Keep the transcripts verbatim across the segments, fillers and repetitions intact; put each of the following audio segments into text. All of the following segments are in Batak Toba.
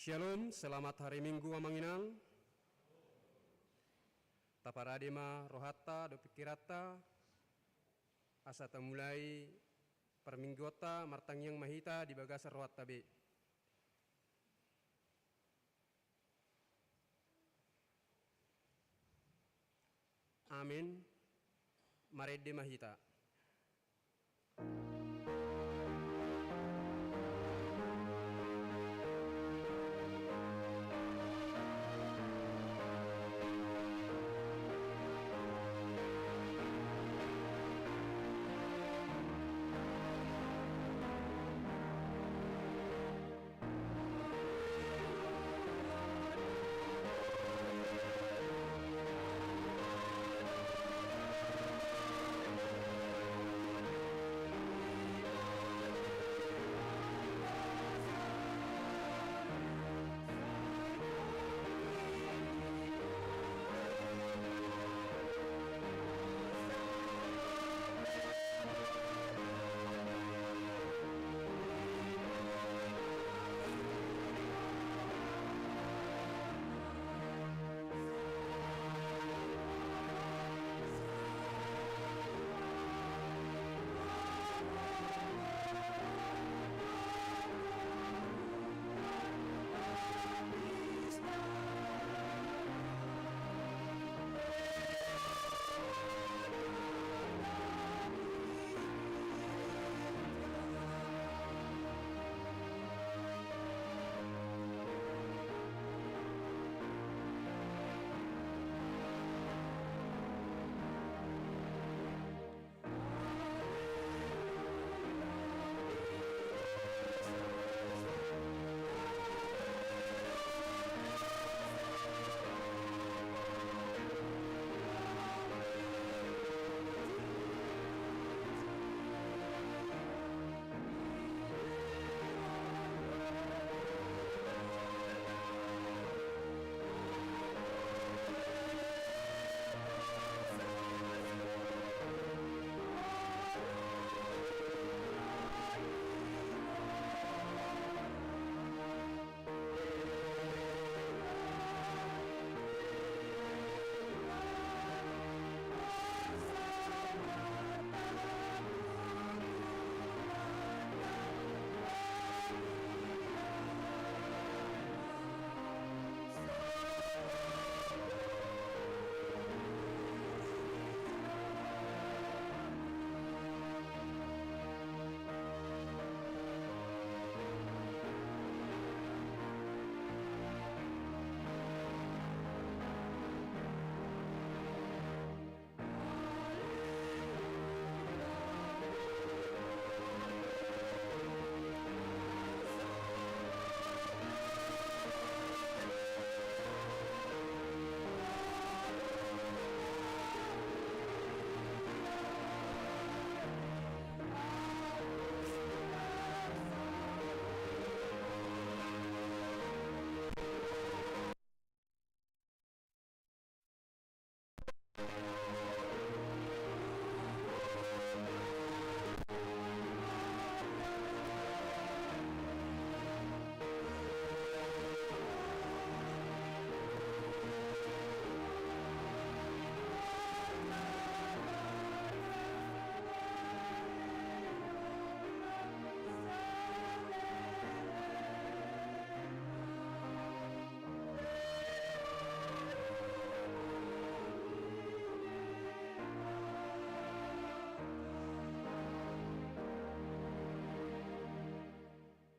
Shalom, selamat hari Minggu, Amang Inang. Taparade ma rohanta dohot pingkiranta, asa tamulai parmingguonta, martangiang ma hita di bagasan rohanta be. Amen. Marende ma hita.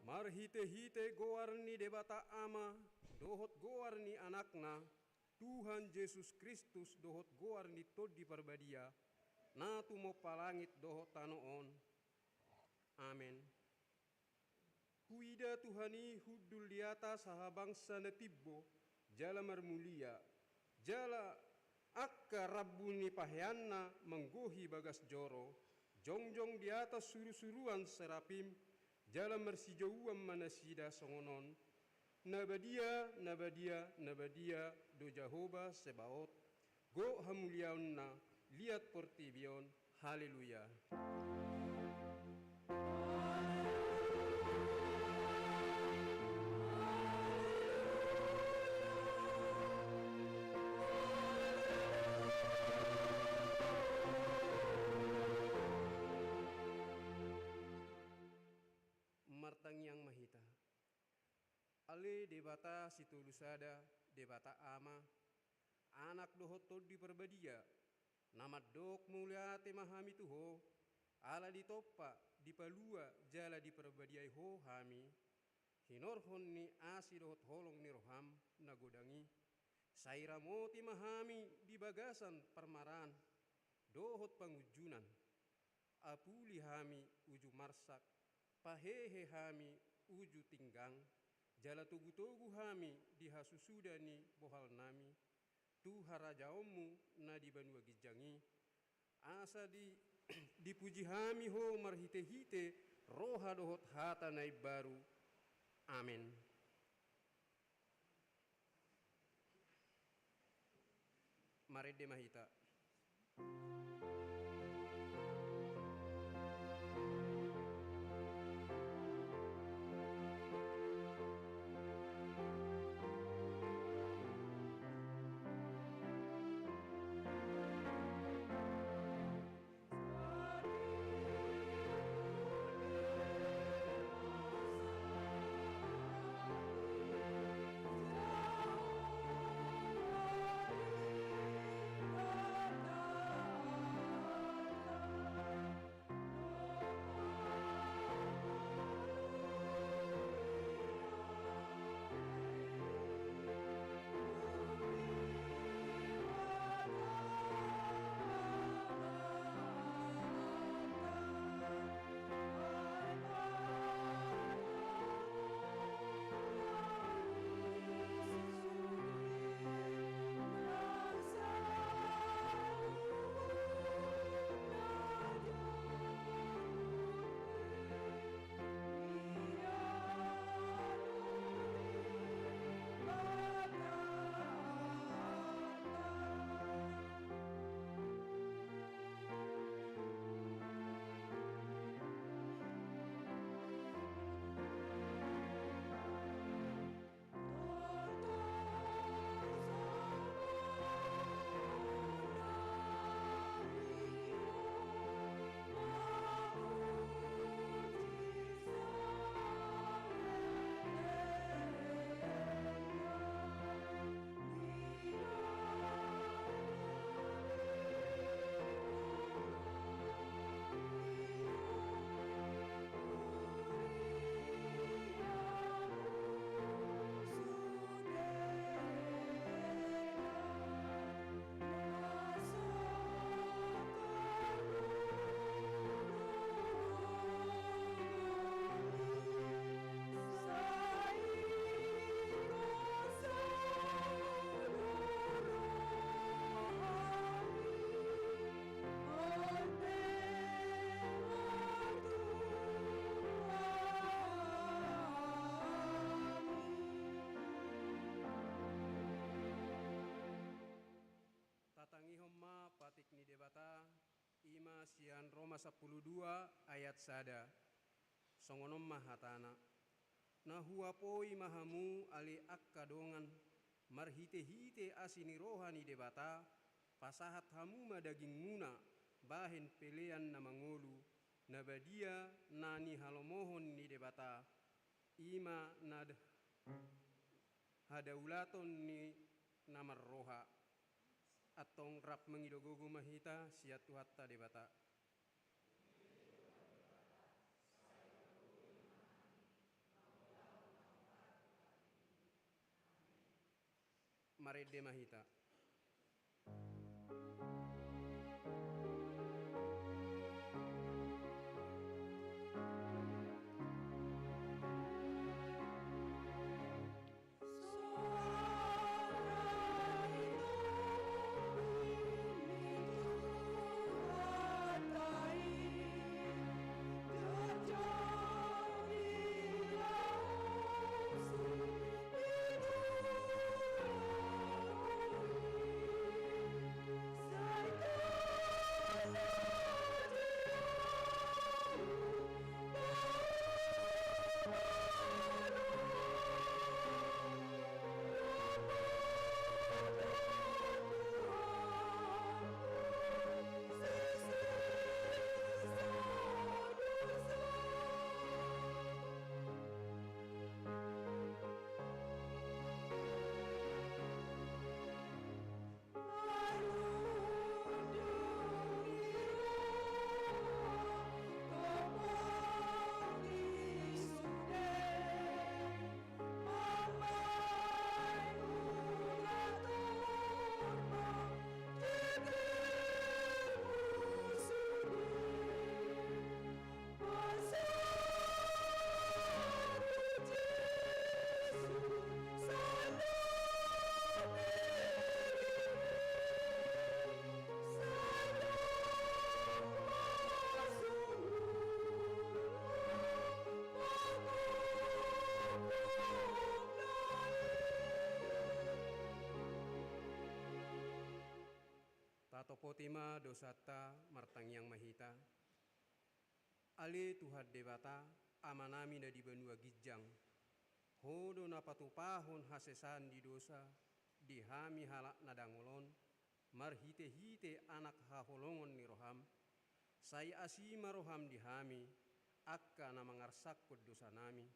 Marhitehite goar ni Debata Ama, dohot goar ni Anakna, Tuhan Jesus Kristus, dohot goar ni Tondi Parbadia, na tumompa langit dohot tano on. Amen. Huida Tuhan i hundul di atas aha bangsa na timbo jala marmulia, jala angka rambu ni paheanna manggohi bagas joro, jongjong di atas surusuruan serapim, jala marsijouan ma nasida songon on: Na badia, na badia, na badia do Jahowa Sebaot, gok hamuliaonna liat portibi on. Haleluya. Ale Debata Sitolu Sada, Debata Ama, Anak dohot Tondi Parbadia, na mandok mauliate ma hami tu Ho, ala ditompa, dipalua jala diparbadiai Ho hami, hinorhon ni asi dohot holong ni roham na godang i. Sai ramoti ma hami di bagasan parmaraan dohot pangunjunan. Apuli hami uju marsak, pahehe hami uju tinggang, jala togutogu hami di hasusuda ni bohalnami tu harajaonmu na di banua ginjang i, asa di, dipuji hami Ho marhitehite roha dohot hata na imbaru. Amen. Marende ma hita. Tatangihon ma patik ni Debata, i ma sian Roma sampulu dua ayat sada. Songon on ma hatana: Na huapoi ma hamu ale angka dongan, marhitehite asi ni roha ni Debata, pasahat hamu ma dagingmuna bahen pelean na mangolu, na badia, na nihalomohon ni Debata, i ma na d-, hadaulaton ni na marroha. Antong rap mangido gogo ma hita sian Tuhanta Debata. Marende ma hita. Ate ma dosanta, martangiang ma hita. Ale Tuhan Debata, Amanami na di banua ginjang, Ho do na patupahon hasesaan ni dosa di hami halak na dangol on, marhitehite Anak haholongon ni roham. Sai asi ma roham di hami, angka na mangarsakkon dosanami.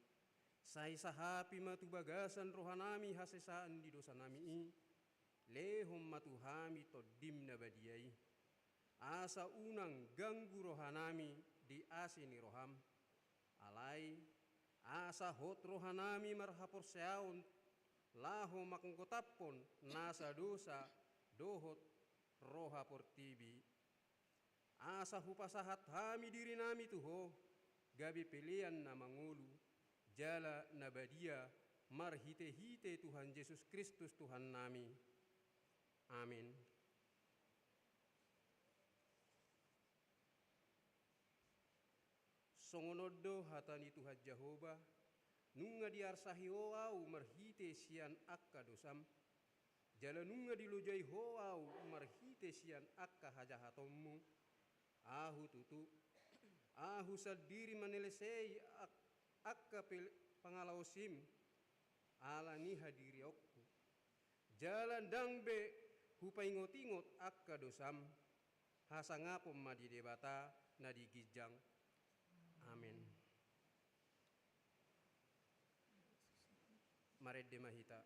Sai sahapi ma tu bagasan rohanami hasesaan ni dosanami i, lehon ma tu hami Tondim na badia i. Asa unang ganggu rohanami di asi ni roham. Alai, asa hot rohanami marhaporseaon, laho manggotaphon nasa dosa dohot roha portibi. Asa hupasahat hami dirinami tu Ho, gabe pelean na mangolu, jala na badia, marhitehite Tuhan Jesus Kristus Tuhannami. Amen. Songon on do hata ni Tuhan Jahowa: Nunga diarsahi Ho ahu marhite sian angka dosam, jala nunga dilojai Ho ahu marhite sian angka hajahatonmu. Ahu tutu, ahu sandiri manelesei ak-, angka pel-, pangalaosim ala ni hadirionku. Jala ndang be hupaingotingot angka dosam. Hasangapon ma di Debata na di ginjang. Amen. Marende ma hita.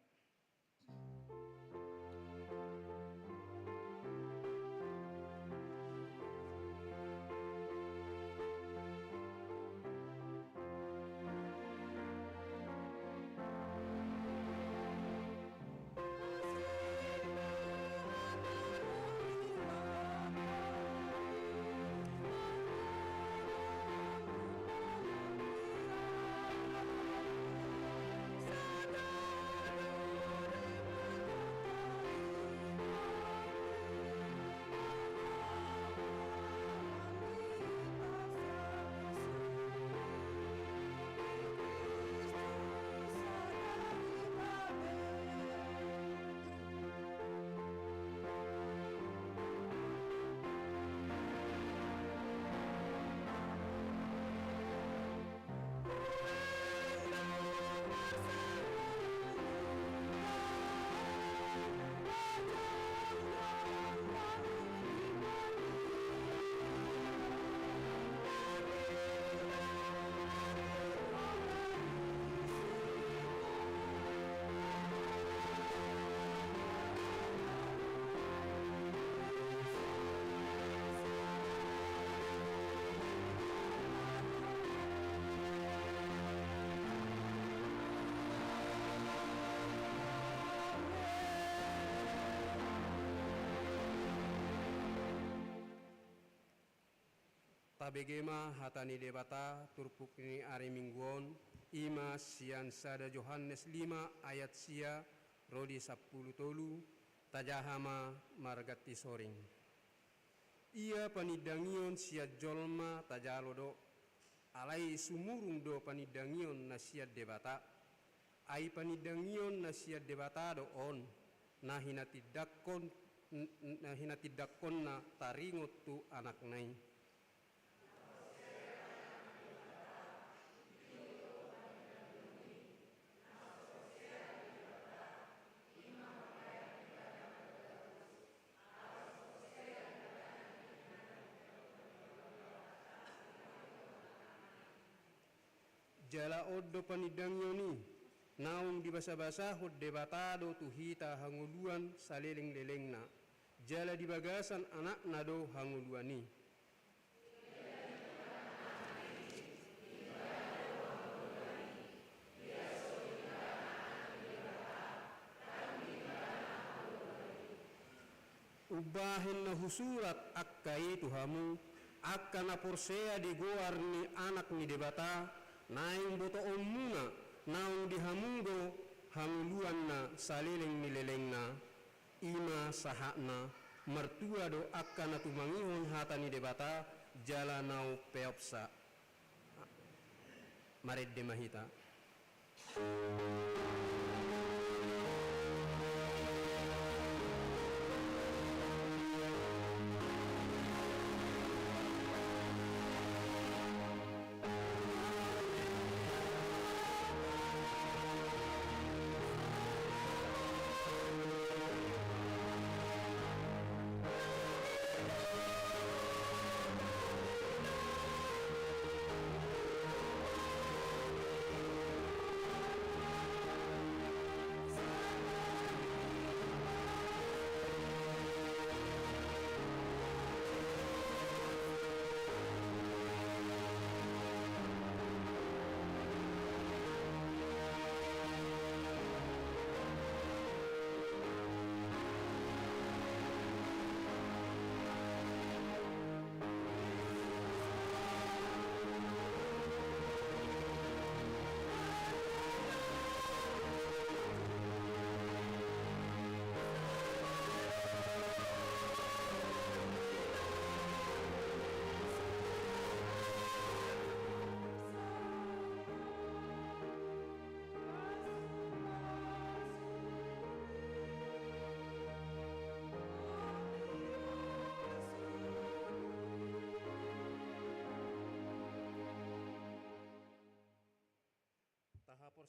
Tabege ma hata ni Debata turpuk ni ari Minggu on, i ma sian sada Johannes lima ayat sia ro di sampulu tolu. Tajaha ma marganti soring. Ia panindangion sian jolma tajalo do, alai sumurung do panindangion na sian Debata. Ai panindangion na sian Debata do on, na hinatindangkon, n-, n-, na hinatindangkonna taringot tu Anakna i. Jala on do panindangion i, naung dibasabasahon Debata do tu hita hangoluan salelenglelengna, jala di bagasan Anakna do hangoluan i. Umbahen na husurat angka i tu hamu, angka na porsea di goar ni Anak ni Debata, naeng botoonmuna naung di hamu do hangoluanna saleleng ni lelengna. I ma sahatna, martua do angka na tumangihon hata ni Debata jala na umpeopsa. Marende ma hita.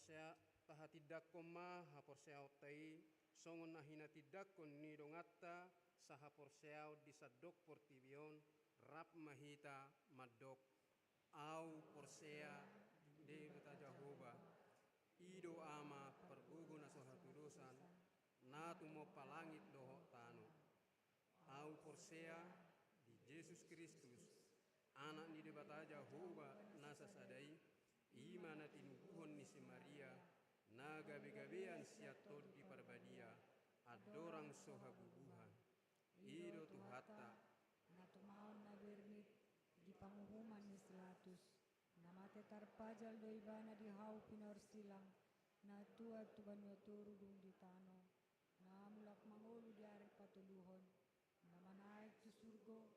Sea-, tahatindangkon ma haporseaonta i, songon na hinatindangkon ni donganta sahaporseaon di sandok portibi on, rap ma hita mandok: Ahu porsea di Debata Jahowa, i do Ama pargogo na so hatudosan, na tumompa langit dohot tano. Ahu porsea di Jesus Kristus, Anak ni Debata Jahowa na sasada i, i ma na tinubuhon ni si Maria, na gabegabean sian Tondi Parbadia, andorang so habubuhan. I do Tuhanta. Na tumaon na bernit di panguhuman ni si Pilatus, na mate tarpajal do ibana di hau pinorsilang, na tuat tu banua toru dung di tano, na mulak mangolu di ari patoluhon, na manaek tu surgo,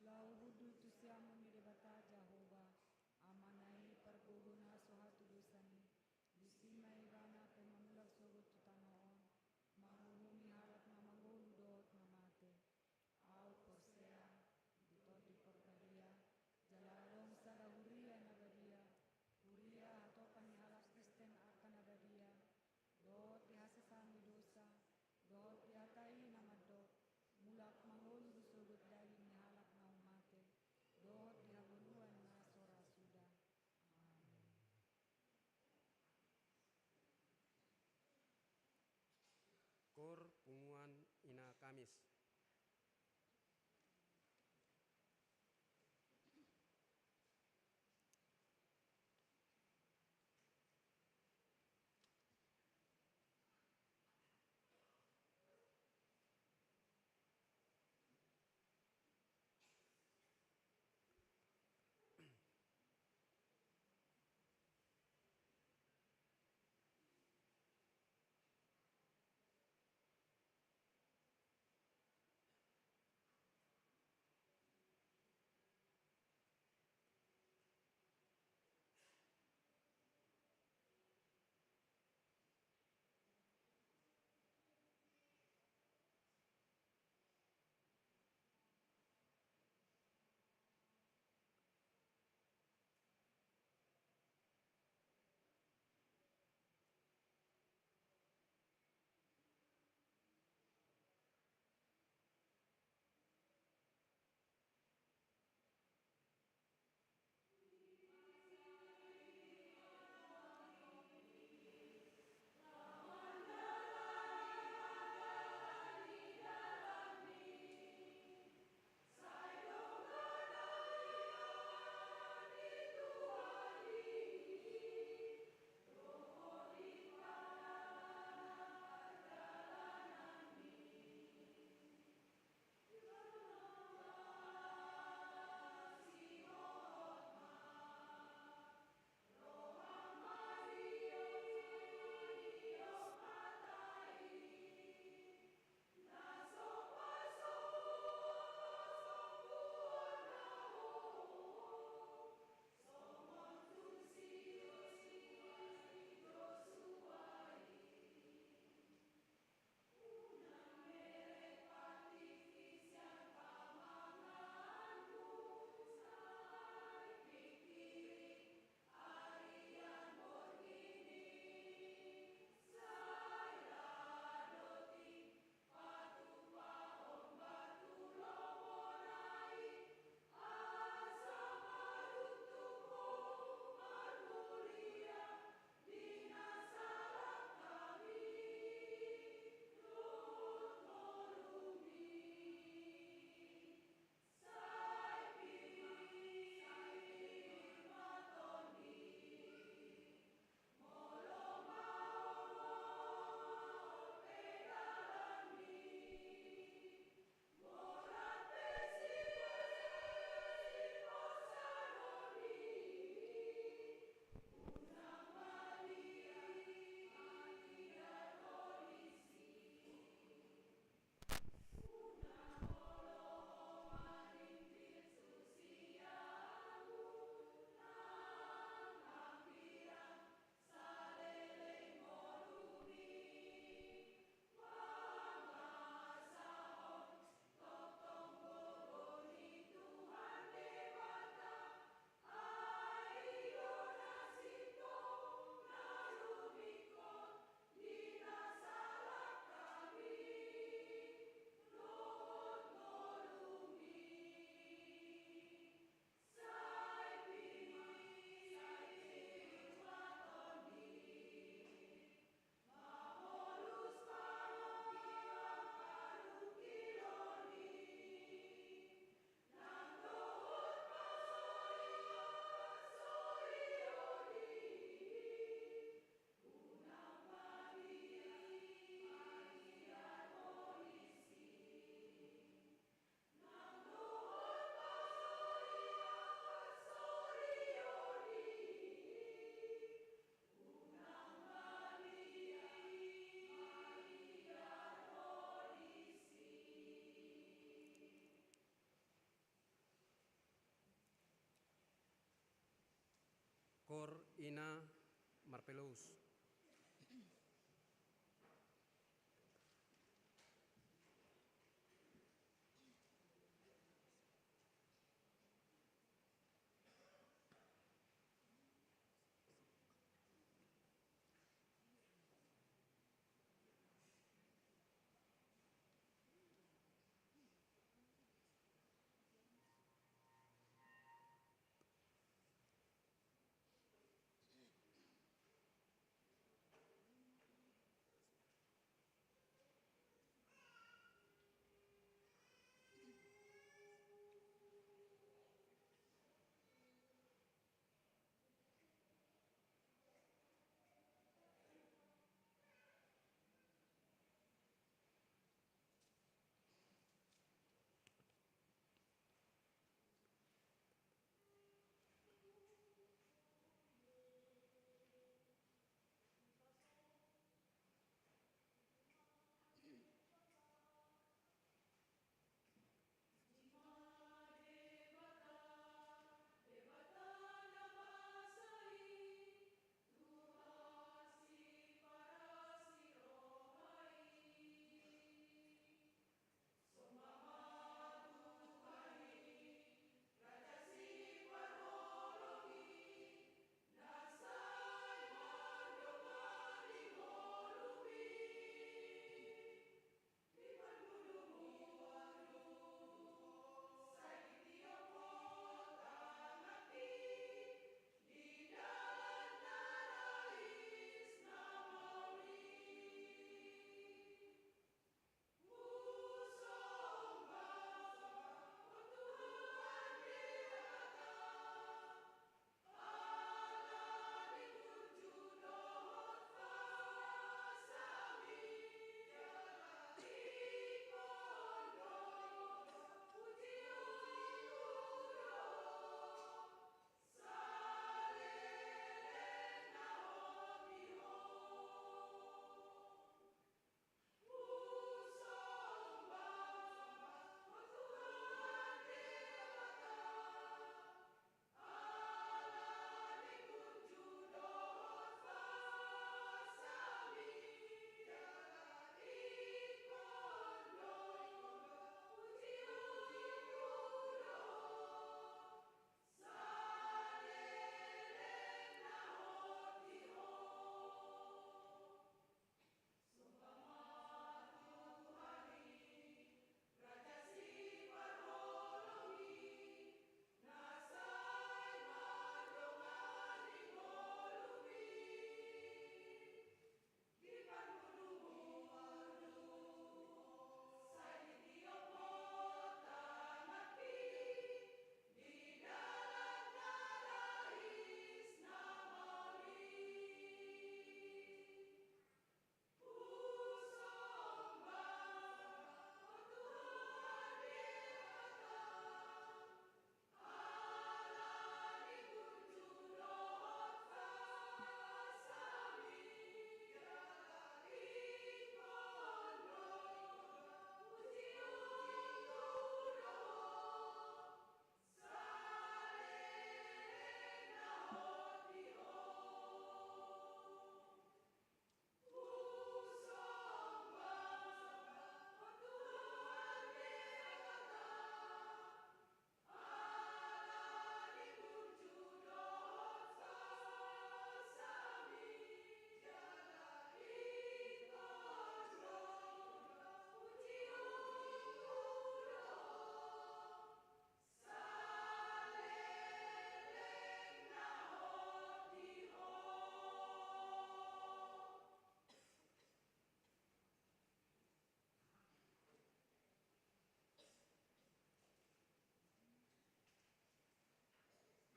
laho hundul tu siamun ni Debata Jahowa, Amana i pargogo na so hatudosan i. Disi ma ibana pe mamulak sogot tu tano on, manguhumi halak na mangolu dohot na mate. Ahu porsea di Tondi Parbadia, jala adong sada huria na badia, huria hatopan ni halak Kristen angka na badia, dohot di hasesaan ni dosa, dohot di hata i na mandok: Mulak mangolu do sogot daging ni halak naung mate, dohot di hangoluan na so ra suda. Amen. Koor punguan Ina Kamis. Kor ina marpelos.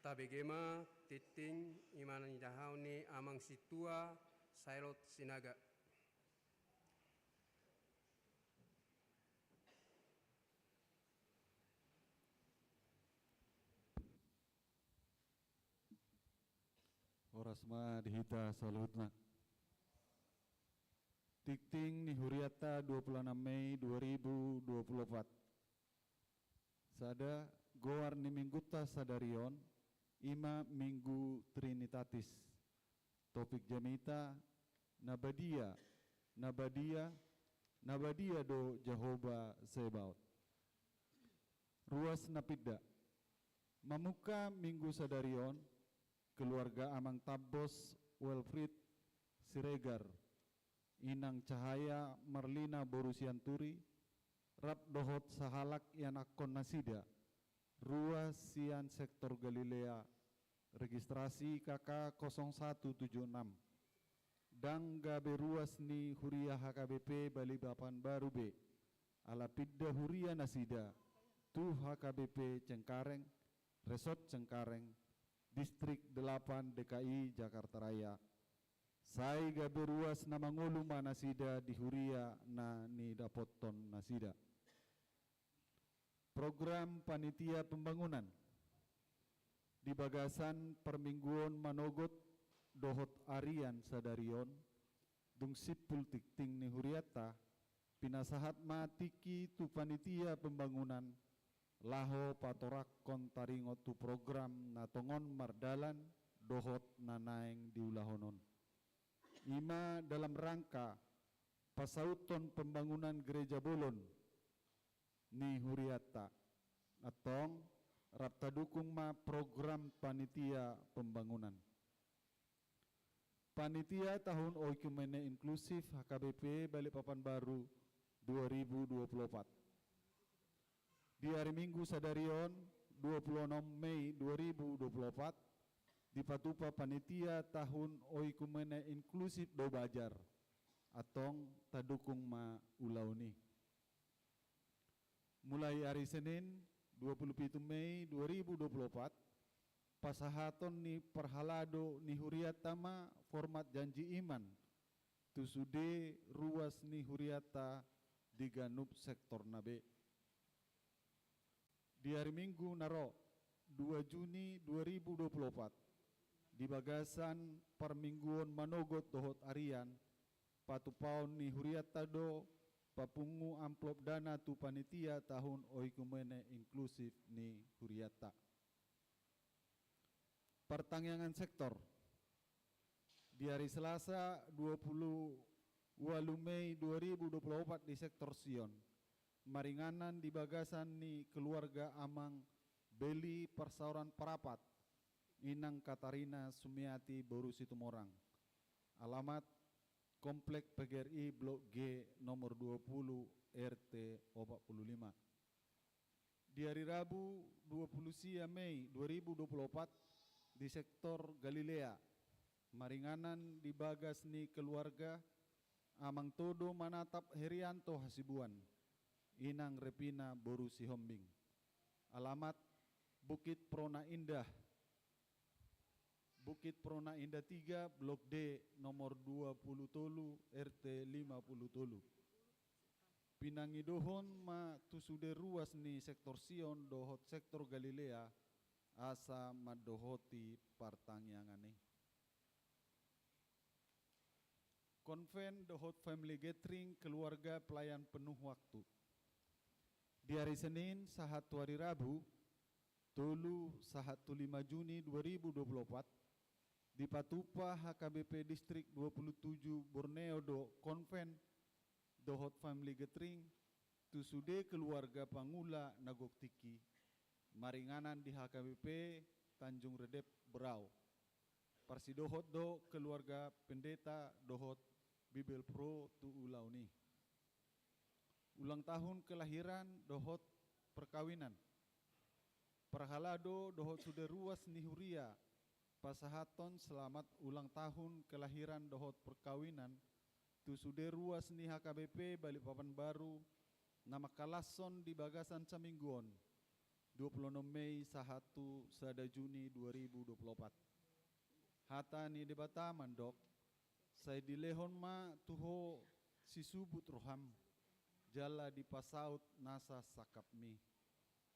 Tabege ma tingting i ma na nidahaon ni Amang Sintua Sailot Sinaga. Horas ma di hita saluhutna. Tingting ni hurianta dua puluh enam Mei dua ribu dua puluh opat. Sada, goar ni minggunta sadari on, ima Minggu Trinitatis. Topik jamita: Na badia, na badia, na badia do Jahowa Zebaot. Ruas na pinda. Mamungka Minggu sadari on, keluarga Amang Tambos Wilfried Siregar, Inang Cahaya Marlina boru Sianturi, rap dohot sahalak ianakkon nasida, ruas sian sektor Galilea, registrasi K K kosong satu tujuh enam. Ndang gabe ruas ni huria H K B P Balikpapan Baru be, ala pinda huria nasida tu H K B P Cengkareng, Resort Cengkareng, Distrik delapan D K I Jakarta Raya. Sai gabe ruas na mangolu ma nasida di huria na nidapothon nasida. Program panitia pembangunan. Di bagasan parmingguon manogot dohot arian sadari on, dung simpul tingting ni hurianta, pinasahat ma tingki tu panitia pembangunan laho patoranghon taringot tu program na tongon mardalan dohot na naeng diulahon on. Ima dalam rangka pasauthon pembangunan Gereja Bolon ni hurianta. Antong, rap tadukung ma program panitia pembangunan. Panitia Tahun Oikumene Inklusif H K B P Balikpapan Baru dua ribu dua puluh empat. Di ari Minggu sadari on, dua puluh enam Mei dua ribu dua puluh empat, dipatupa panitia Tahun Oikumene Inklusif do bajar. Antong, tadukung ma ulaon i. Mulai ari Senin, dua puluh pitu Mei dua ribu dua puluh empat, pasahaton ni parhalado ni hurianta ma format janji iman tu sude ruas ni hurianta di ganup sektorna be. Di ari Minggu na ro, dua Juni dua ribu dua puluh empat, di bagasan parmingguon manogot dohot arian, patupaon ni hurianta do papungu amplop dana tu panitia Tahun Oikumene Inklusif ni hurianta. Partangiangan sektor. Di ari Selasa, dua puluh ualu Mei dua ribu dua puluh empat, di sektor Sion, maringanan di bagasan ni keluarga Amang Beli Parsaoran Parapat, Inang Katarina Sumiati boru Situmorang. Alamat: Komplek P G R I Blok G, nomor dua puluh, R T opat puluh lima. Di ari Rabu, dua puluh sia Mei dua ribu dua puluh empat, di sektor Galilea, maringanan di bagas ni keluarga Amang Todo Manatap Herianto Hasibuan, Inang Repina boru Sihombing. Alamat: Bukit Perona Indah, Bukit Perona Indah tiga, Blok D, nomor dua puluh tolu, R T lima puluh tolu. Pinangidohon ma tu sude ruas ni sektor Sion dohot sektor Galilea, asa mandohoti partangiangan i. Konven dohot family gathering keluarga pelayan penuh waktu. Di ari Senin sahat tu ari Rabu, tolu sahat tu lima Juni dua ribu dua puluh empat, dipatupa H K B P Distrik dua puluh tujuh Borneo do konven dohot family gathering tu sude keluarga pangula na gok tingki, maringanan di H K B P Tanjung Redep Berau. Parsidohot do keluarga pendeta dohot Bibelvrouw tu ulaon i. Ulang tahun kelahiran dohot perkawinan. Parhalado dohot sude ruas ni huria pasahathon selamat ulang tahun kelahiran dohot perkawinan tu sude ruas ni H K B P Balikpapan Baru na mangkalashon di bagasan saminggu on, dua puluh enam Mei sahat tu sada Juni dua ribu dua puluh empat. Hata ni Debata mandok: Sai dilehon ma tu ho sisubut roham, jala dipasaut nasa sangkapmi.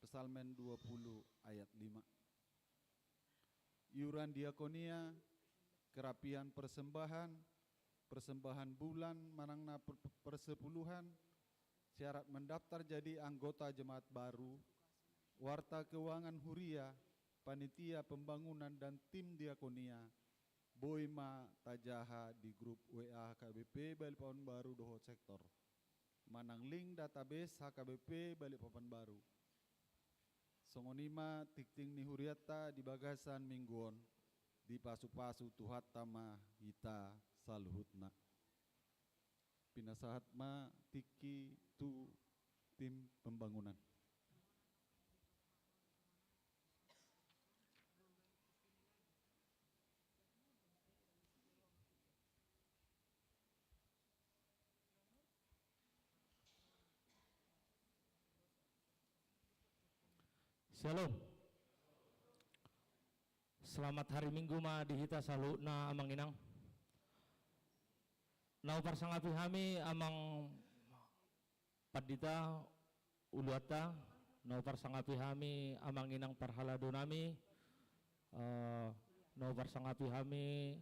Psalmen dua puluh ayat lima. Iuran diakonia, kerapian persembahan, persembahan bulan manang na per-, persepuluhan, syarat mendaftar jadi anggota jemaat baru, warta keuangan huria, panitia pembangunan dan tim diakonia, boi ma tajaha di grup W A H K B P Balikpapan Baru dohot sektor. Manang link database H K B P Balikpapan Baru. Songon i ma tingting ni hurianta di bagasan minggu on, dipasupasu Tuhanta ma hita saluhutna. Pinasahat ma tingki tu tim pembangunan. Shalom. Selamat hari Minggu ma di hita saluhutna, Amang Inang. Na huparsangapi hami Amang Pandita, uluanta, na huparsangapi hami Amang Inang parhaladonami, eh, na huparsangapi hami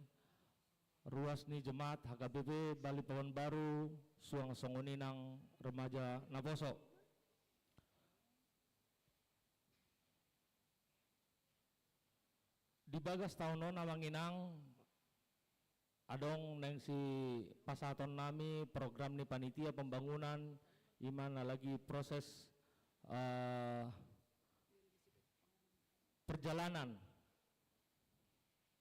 ruas ni jemaat H K B P Balikpapan Baru, suang songon i nang remaja naposo. Di bagas taon on, Amang Inang, adong naeng sipasahatonnami program ni panitia pembangunan, i ma na lagi proses, eh, perjalanan.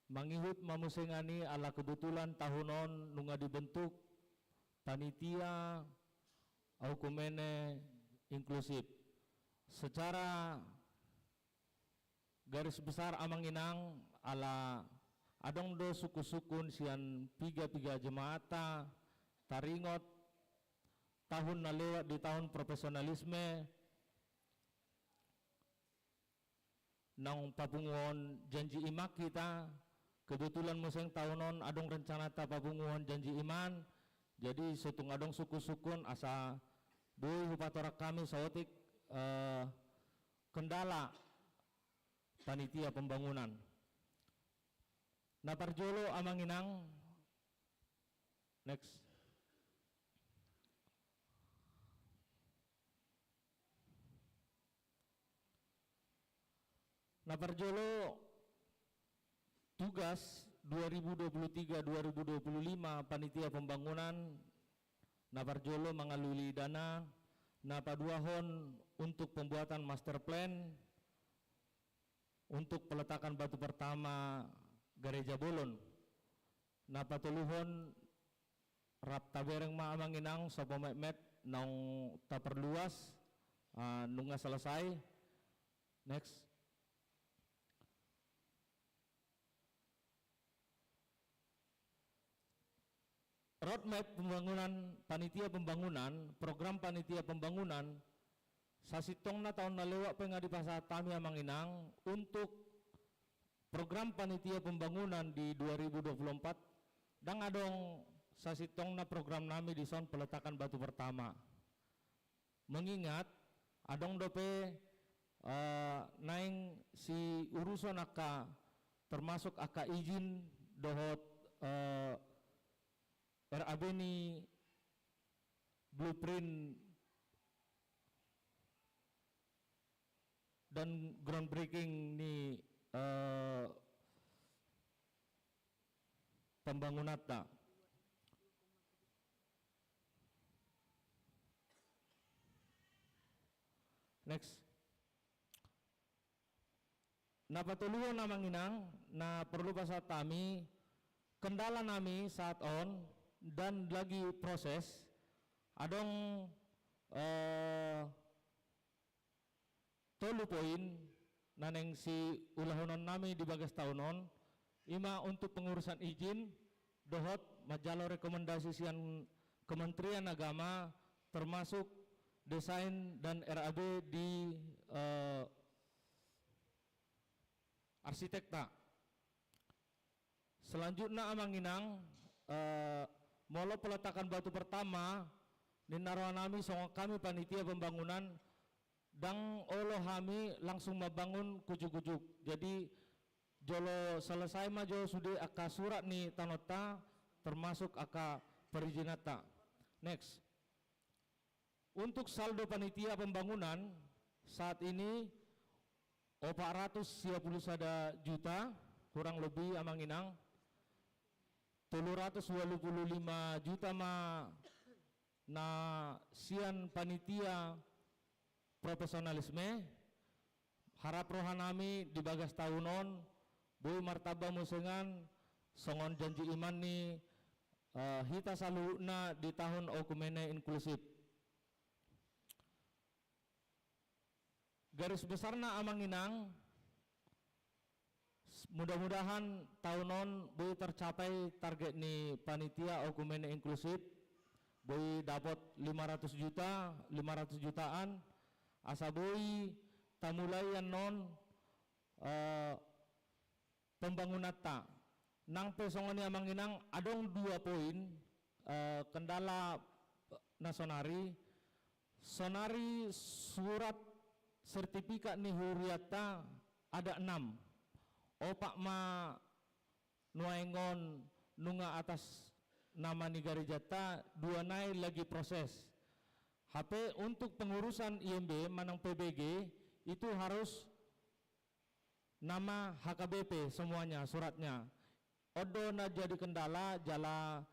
Mangihut ma muse nangkin i ala kebetulan taon on nunga dibentuk panitia oikumene inklusif. Secara garis besar, Amang Inang, ala adong do sungkun-sungkun sian piga-piga jemaatta, taringot taon na lewat di taon profesionalisme, naung papunguhon janji iman hita, kebetulan muse taon on adong rencananta papunguhon janji iman, jadi so tung adong sungkun-sungkun asa boi hupatorang hami saotik, eh, kendala panitia pembangunan. Na parjolo, Amang Inang, next. Na parjolo, tugas dua ribu dua puluh tiga dua ribu dua puluh lima panitia pembangunan, na parjolo mangalului dana na paduahon untuk pembuatan master plan untuk peletakan batu pertama Gareja Bolon. Na patoluhon, rap tabereng ma, Amang Inang, so pometmet naung taperluas, ah, nunga selesai. Next. Roadmap pembangunan panitia pembangunan, program panitia pembangunan, sasintongna taon na lewat pe nga dipasahat hami, Amang Inang, untuk program panitia pembangunan di dua ribu dua puluh empat, ndang adong sasintongna program nami dison peletakan batu pertama. Mengingat adong dope, eh, naeng siuruson angka, termasuk angka izin dohot, eh, R A B ni blueprint dan groundbreaking ni, eh, pembangunanta. Next. Na patoluhon, Amang Inang, na porlu pasahat hami, kendala nami saat on dan lagi proses, adong, eh, tolu poin na naeng siulahonon nami di bagas taon on, i ma untuk pengurusan izin dohot manjalo rekomendasi sian Kementerian Agama, termasuk desain dan R A B di, eh, arsitekta. Selanjutna, Amang Inang, eh, molo peletakan batu pertama, ninna roha nami songon hami panitia pembangunan, ndang olo hami langsung mambangun ujuk-ujuk. Jadi, jolo selesai ma jo sude angka surat ni tanonta, termasuk angka perizinanta. Next. Untuk saldo panitia pembangunan saat ini, opat ratus sia pulu sada juta, hurang lobi amang inang, tolu ratus ualu pulu lima juta ma na sian panitia profesionalisme. Harap rohanami di bagas taon on, boi martamba musengan songon janji iman ni, eh, hita saluhutna di tahun okumene inklusif. Garis besarna amang inang, s-, mudah-mudahan tahun on boi tercapai target ni panitia okumene inklusif, boi dapot lima ratus juta, lima ratus jutaan, asa boi tamulai annon, eh, pembangunanta. Nang pe songon i amang inang, adong dua poin, eh, kendala, eh, na sonari, sonari surat sertifikat ni hurianta ada enam. Opat ma nuaeng on nunga atas nama ni garejanta, dua nai lagi proses. Hape untuk pengurusan I M B manang P B G itu harus nama H K B P semuanya suratnya. On do na jadi kendala jala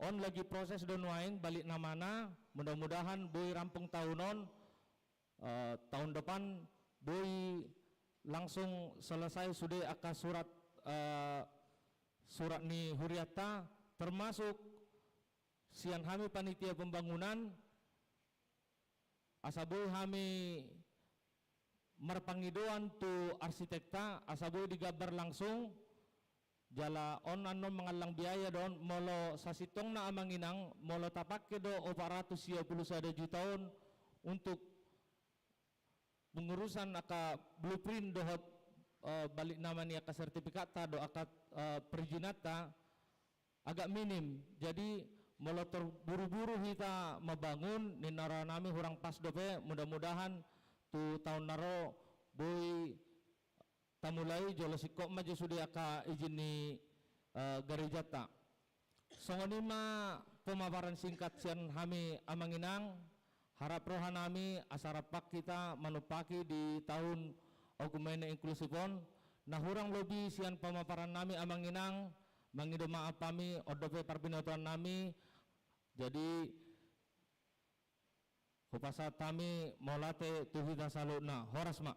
on lagi proses do nuaeng balik namana, mudah-mudahan boi rampung tahun on, eh, tahun depan boi langsung selesai sude angka surat, eh, surat ni hurianta, termasuk sian hami panitia pembangunan, asa boi hami marpangidoan tu arsitekta, asa boi digambar langsung, jala on annon mangallang biaya do on, molo sasintongna amang inang, molo tapake do opat ratus sia pulu sada juta on untuk pengurusan angka blueprint dohot, eh, balik nama ni angka sertifikatta dohot angka, eh, perizinanta agak minim. Jadi, molo terburu-buru hita mambangun, ninna rohanami hurang pas dope, mudah-mudahan tu tahun na ro boi tamulai jolo singkop ma jo sude angka izin ni, eh, garejanta. Songon i ma pemaparan singkat sian hami amang inang, harap rohanami asa rap hita manumpahi di tahun okumene inklusif on, na hurang lobi sian pemaparannami amang inang, mangido maaf hami, on dope parbinotoannami, jadi hupasahat hami mauliate tu hita saluhutna, horas ma.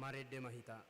Marende ma hita.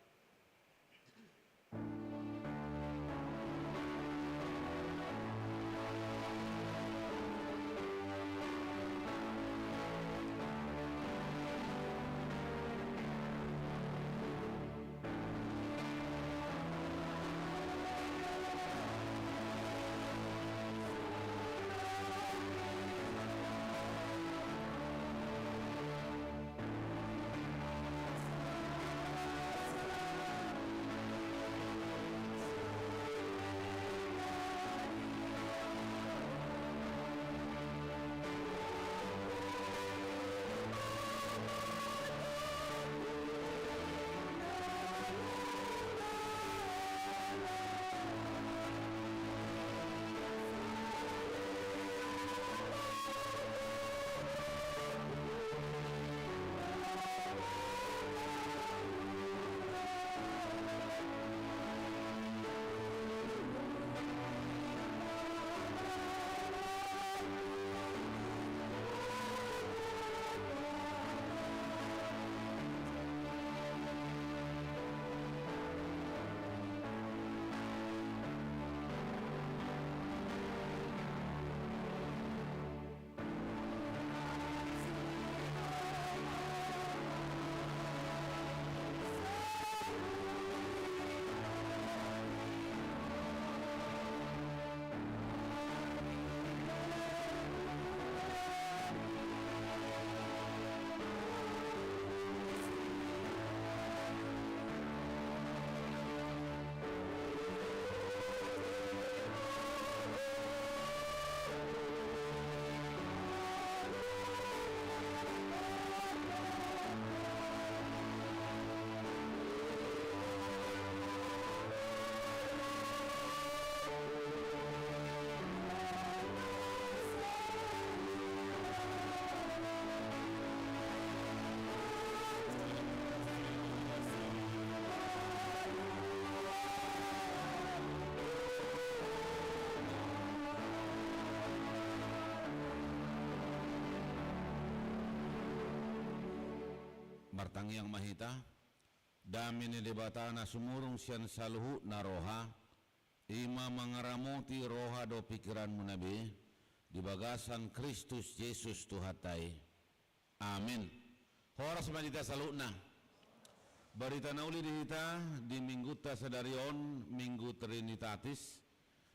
Martangiang ma hita. Dame ni Debata na sumurung sian saluhutna roha, i ma mangaramoti roha dohot pingkiranmuna be, di bagasan Kristus Jesus Tuhanta i. Amen. Horas ma di hita saluhutna. Barita na uli di hita di Minggunta sadari on, Minggu Trinitatis,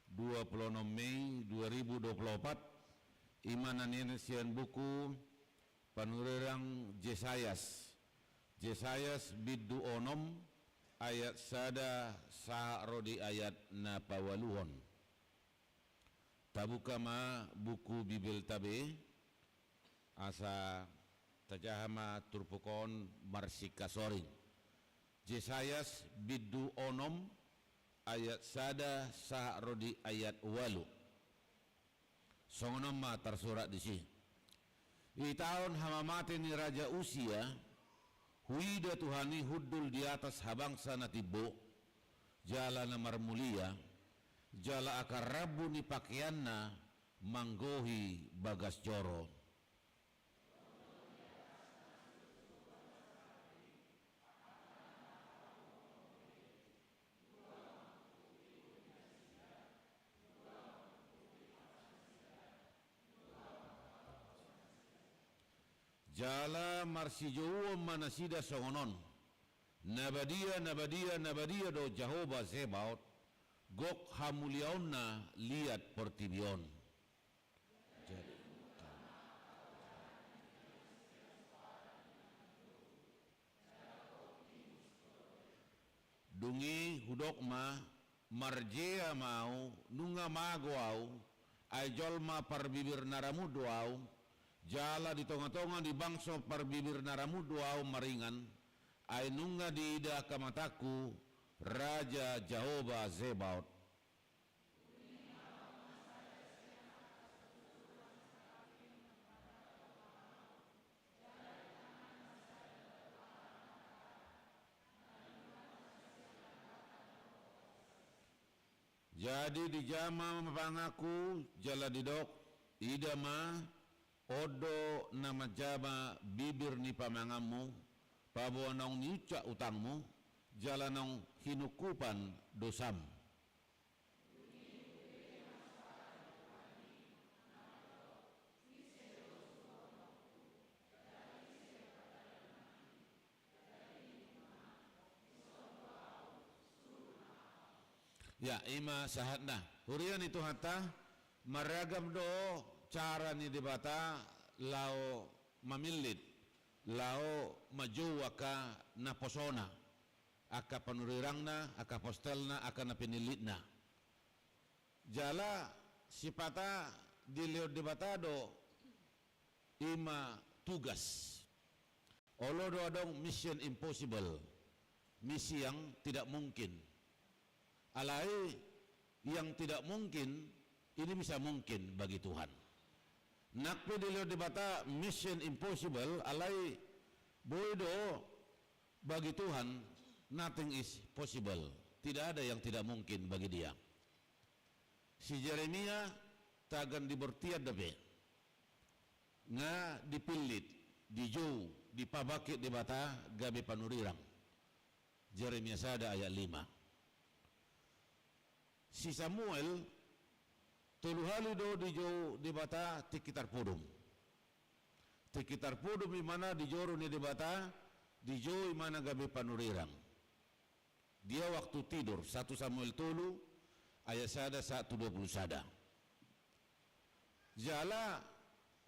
dua puluh enam Mei dua ribu dua puluh empat, i ma na nian sian buku Panurirang Jesayas. Jesayas bindu onom ayat sada sahat ro di ayat na paualuhon. Tabuka ma buku Bibelta be, asa tajaha ma turpuk on marsingkasoring. Jesayas bindu onom ayat sada sahat ro di ayat ualu. Songon on ma tarsurat disi. I taon hamamate ni Raja Usia, huida Tuhan i hundul di atas habangsa na timbo, jala na marmulia, jala angka rambu ni pakeanna manggohi bagas joro. Jala marsijouon ma nasida songon on: Na badia, na badia, na badia do Jahowa Zebaot, gok hamuliaonna liat portibi on. Jadi, dung i hudok ma, marjea ma ahu, nunga mago ahu, ai jolma parbibir na ramut do ahu, jala di tongatonga ni bangso parbibir na ramut do ahu maringan, ai nunga diida angka matangku Raja Jahowa Zebaot. Jadi dijama ma panganku, jala didok: Ida ma, on do na manjama bibir ni pamanganmu, paboa naung niucak utangmu, jala naung hinungkupan dosam. Ya, i ma sahatna. Huria ni Tuhanta, maragam do cara ni Debata laho mamillit, laho manjou angka naposona, angka panurirangna, angka apostelna, angka na pinillitna. Jala sipata dilehon Debata do i ma tugas. Olo do adong mission impossible, misi yang tidak mungkin. Alai yang tidak mungkin ini bisa mungkin bagi Tuhan. Nang pe dilehon Debata mission impossible, alai boi do bagi Tuhan, nothing is possible. Tidak ada yang tidak mungkin bagi Dia. Si Jeremia tagan di bortian dope, nga dipillit, dijou, dipabangkit Debata gabe panurirang. Jeremia sada ayat lima. Si Samuel tolu hali do dijou Debata tingki tarpudum. Tingki tarpudum imana dijou ni Debata, dijou imana gabe panurirang. Dia waktu tidur, satu Samuel tolu ayat sada sahat tu dua puluh sada. Jala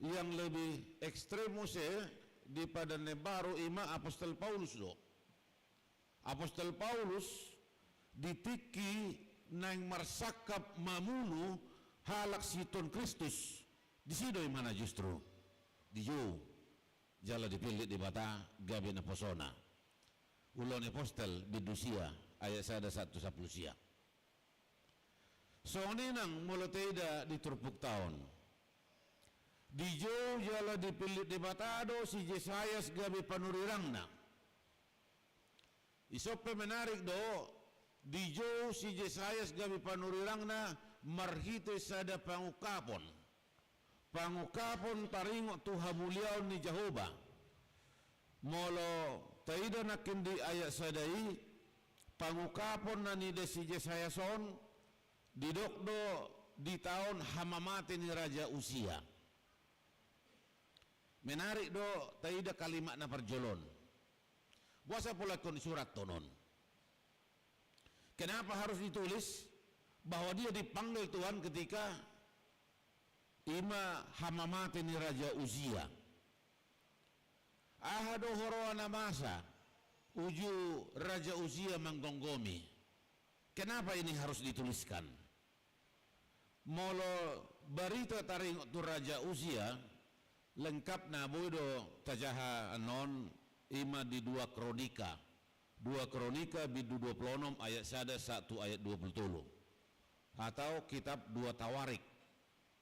yang lebih ekstrem muse di Padan Baru i ma Apostel Paulus do. Apostel Paulus di tingki naeng marsangkap mamunu halak siton Kristus, disi do imana justru dijou jala dipillit Debata gabe naposona. Ulaon Apostel bindu sia ayat sada sahat tu sampulu sia. Songon i nang molo taida di turpukta on. Dijou jala dipillit Debata do si Jesayas gabe panurirangna. Dison pe menarik do, dijou si Jesayas gabe panurirangna marhite sada pangungkapon. Pangungkapon taringot tu hamuliaon ni Jahowa. Molo taida nangkin di ayat sada i, pangungkapon na nida si Jesayas on didok do di taon hamamate ni Raja Usia. Menarik do taida kalimat na parjolo on. Boasa pola ingkon disurathon on? Kenapa harus ditulis bahwa dia dipanggil Tuhan ketika i ma hamamate ni Raja Uzia? Aha do huroha na masa uju Raja Uzia manggomgomi? Kenapa ini harus dituliskan? Molo barita taringot tu Raja Uzia, lengkapna boi do tajaha annon, i ma di dua Kronika. Dua Kronika bindu dua pulu onom ayat sada sahat tu ayat dua pulu tolu. Atau kitab dua Tawarik,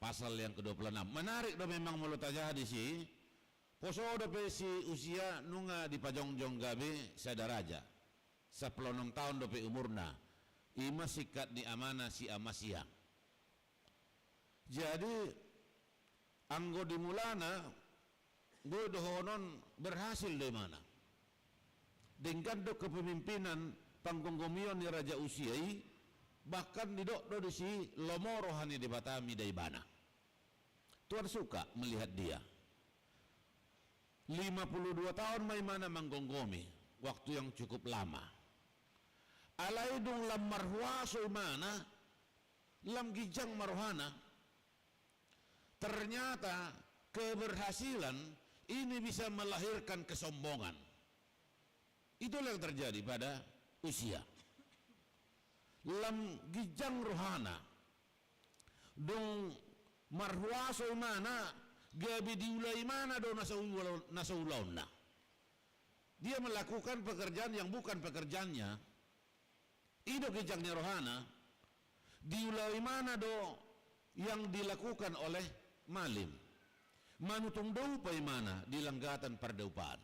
pasal yang kedua puluh enam. Menarik do memang molo tajaha disi, poso dope si Uzia nunga dipajongjong gabe sada raja. Sampulu onom taon dope umurna. I ma singkat ni amana si Amasia. Jadi, anggo di mulana, boi dohonon berhasil do imana. Denggan do kepemimpinan panggomgomion ni Raja Uzia i, bahkan didok do disi lomo roha ni Debata mida ibana. Tuhan suka melihat dia. Lima puluh dua taon ma imana manggomgomi, waktu yang cukup lama. Alai dung lam marhuaso imana, lam ginjang ma rohana, ternyata keberhasilan ini bisa melahirkan kesombongan. Itulah yang terjadi pada Uzia. Lam ginjang rohana, dung marhuaso imana, gabe diula imana do na saula-, na saulaonna. Dia melakukan pekerjaan yang bukan pekerjaannya. I do ginjang ni rohana, diula imana do yang dilakukan oleh malim. Manutung do upa imana di langgatan pardaupaan.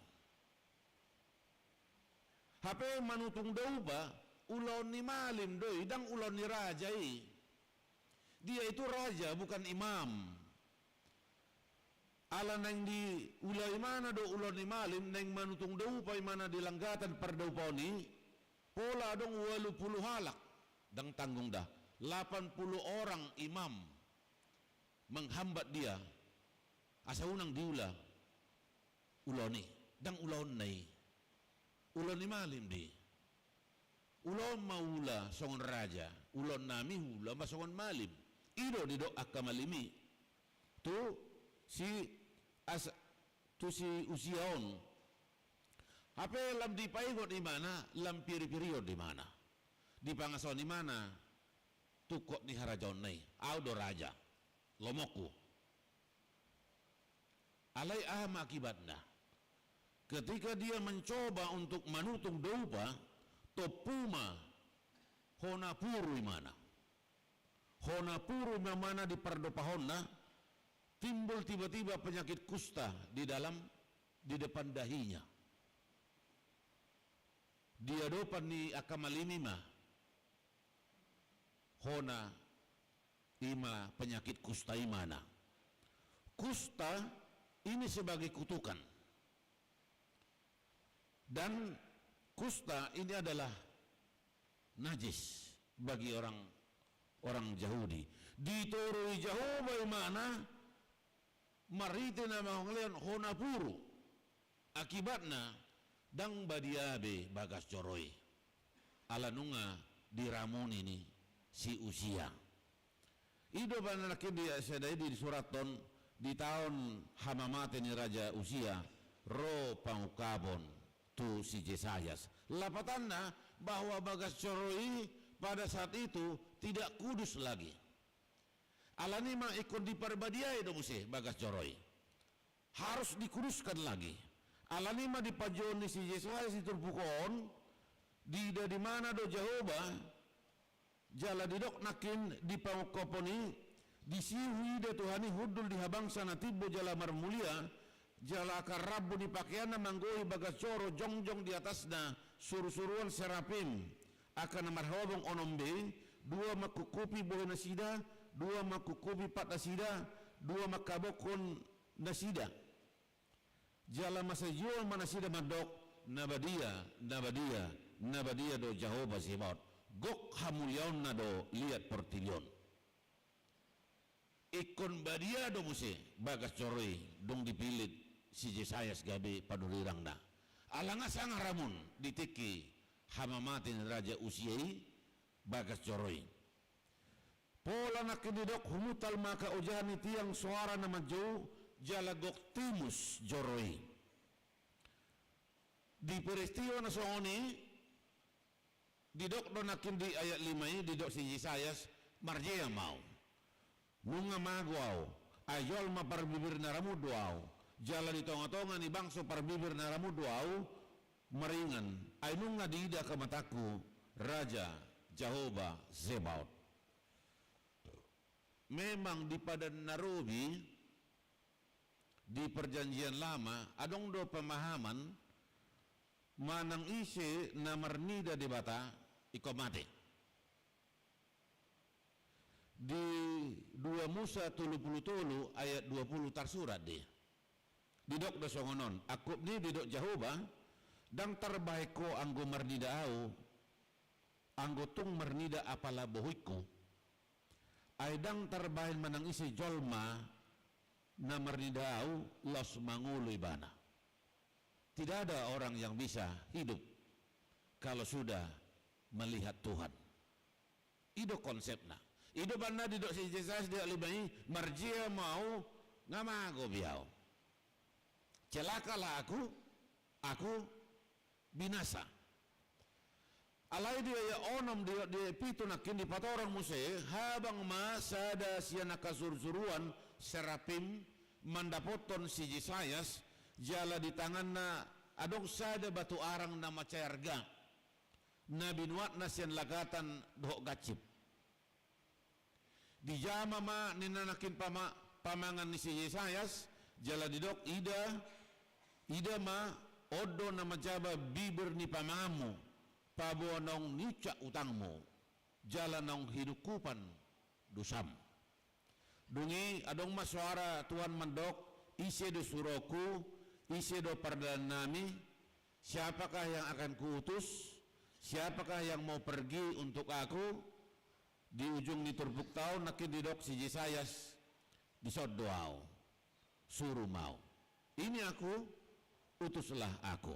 Hape manutung do upa, ulaon ni malim do i, ndang ulaon ni raja i. Dia itu raja, bukan imam. Ala naeng diula imana do ulaon ni malim, naeng manutung doupa imana di langgatan pardoupaon i, pola adong ualu pulu halak, ndang tanggung da, lapan pulu orang imam menghambat dia, asa unang diula ulaon i, ndang ulaonna i. Ulaon ni malim do i. Ulaon ma ula songon raja, ulaon nami ula ma songon malim. I do didok angka malim i tu si As-, tu si Usia on. Hape lam dipaigot imana, lam piripirihon do imana. Dipangasahon imana tungkot ni harajaonna i. Au do raja, lomoku. Alai aha ma akibatna? Ketika dia mencoba untuk manutung doupa, tompu ma hona puru imana. Hona puru imana di pardopahonna, timbul tiba-tiba penyakit kusta di dalam, di depan dahinya. Di adopan ni angka malim i ma hona i ma penyakit kusta imana. Kusta ini sebagai kutukan. Dan kusta ini adalah najis bagi orang, orang Yahudi. Ditoroi Jahowa imana marhite na mangalean hona puru. Akibatna ndang badia be bagas joro i. Ala nunga diramuni ni si Usia. I do ba na nangkin di ayat sada i disurathon, di taon hamamate ni Raja Usia, ro pangungkapon tu si Jesayas. Lapatanna bahwa bagas joro i pada saat itu tidak kudus lagi. Alani ma ingkon diparbadiai do muse bagas joro i. Harus dikuduskan lagi. Alani ma di panjouon ni si Jesayas di turpuk on, diida imana do Jahowa, jala didok nangkin di pangungkapon i, disi huida Tuhan i hundul di habangsa na timbo jala marmulia, jala angka rambu ni pakeanna manggohi bagas joro jongjong di atasna surusuruan serapim, angka na marhobong onom be, dua mangkuphupi bohi nasida, dua mangkuphupi pat nasida, dua manghabokkon nasida. Jala mansai jolo ma nasida mandok, na badia, na badia, na badia do Jahowa Zebaot. Gok hamuliaonna do liat portibi on. Ingkon badia do muse bagas joro i dung dipillit si Jesayas gabe panurirangna. Ala nga sanga ramun di tingki hamamate ni Raja Usia i bagas joro i. Pola nangkin didok humuntal ma angka ojahan ni tiang soara na manjou jala gok timus joro i. Di peristiwa na songon i, didok do nangkin di ayat lima i, didok si Jesayas, marjea ma au. Nunga mago au, ai jolma parbibir na ramun do au, jala di tongatonga ni bangso parbibir na ramun do au, maringan, ai nunga diida angka matangku, Raja Jahowa Zebaot. Memang di Padan na Robi, di Perjanjian Lama, adong do pemahaman manang ise na marnida Debata ingkon mate. Di dua Musa tolu pulu tolu ayat dua pulu tarsurat do i. Didok do songon on, angkup ni didok Jahowa, ndang tarbahen ho anggo marnida au, anggo tung marnida apala bohingku. Ai ndang tarbahen manang ise jolma na marnida au laos mangolu ibana. Tidak ada orang yang bisa hidup kalau sudah melihat Tuhan. I do konsepna. I do banna didok si Jesayas di ayat lima i, marjea ma au, nga mago be au. Celakalah aku, aku binasa. Alai di ayat onom di, di pitu nangkin dipatorang muse, habang ma sada sian angka surusuruan serapim mandapothon si Jesayas, jala di tanganna adong sada batu arang na mansai arga, na binuatna sian lagatan dohot gansip. Dijama ma ninna nangkin pama-, pamangan ni si Jesayas, jala didok, ida, ida ma, on do na manjaba bibir ni pamanganmu, paboa naung niunsat utangmu, jala naung hinungkupan dosam. Dung i adong ma soara Tuhan mandok, Ise do suruonku, ise do pardalan nami, siapakah yang akan kuutus, siapakah yang mau pergi untuk aku? Di ujung ni turpukta on nangkin didok si Jesayas, dison do ahu, suru ma ahu. Ini aku, utuslah aku.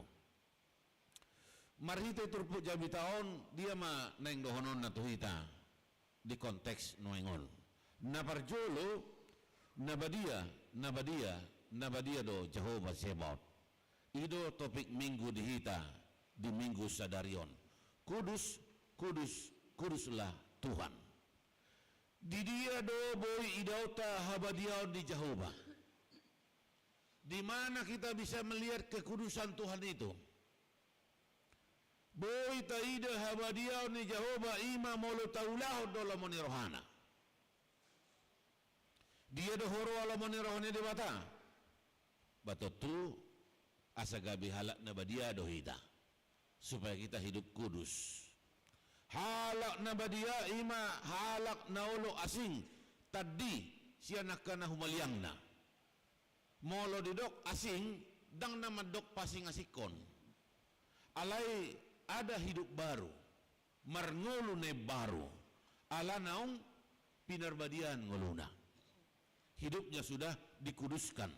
Marhite turpuk jamita on, dia ma naeng dohononna tu hita di konteks nuaeng on. Na parjolo, na badia, na badia, na badia do Jahowa Zebaot. I do topik minggu di hita di minggu sadari on. Kudus, kudus, kuduslah Tuhan. Di dia do boi idaonta habadiaon ni Jahowa? Di mana kita bisa melihat kekudusan Tuhan itu? Boi taida habadiaon ni Jahowa i ma molo taulahon do lomo ni rohana. Dia do huroha lomo ni roha ni Debata? Ba tontu asa gabe halak na badia do hita, supaya kita hidup kudus. Halak na badia i ma halak na olo asing, tandi sian angka na humaliangna. Molo didok asing, ndang na mandok paasing-asingkon. Alai ada hidup baru, marngolu na imbaru, ala naung pinarbadiaan ngoluna. Hidupnya sudah dikuduskan,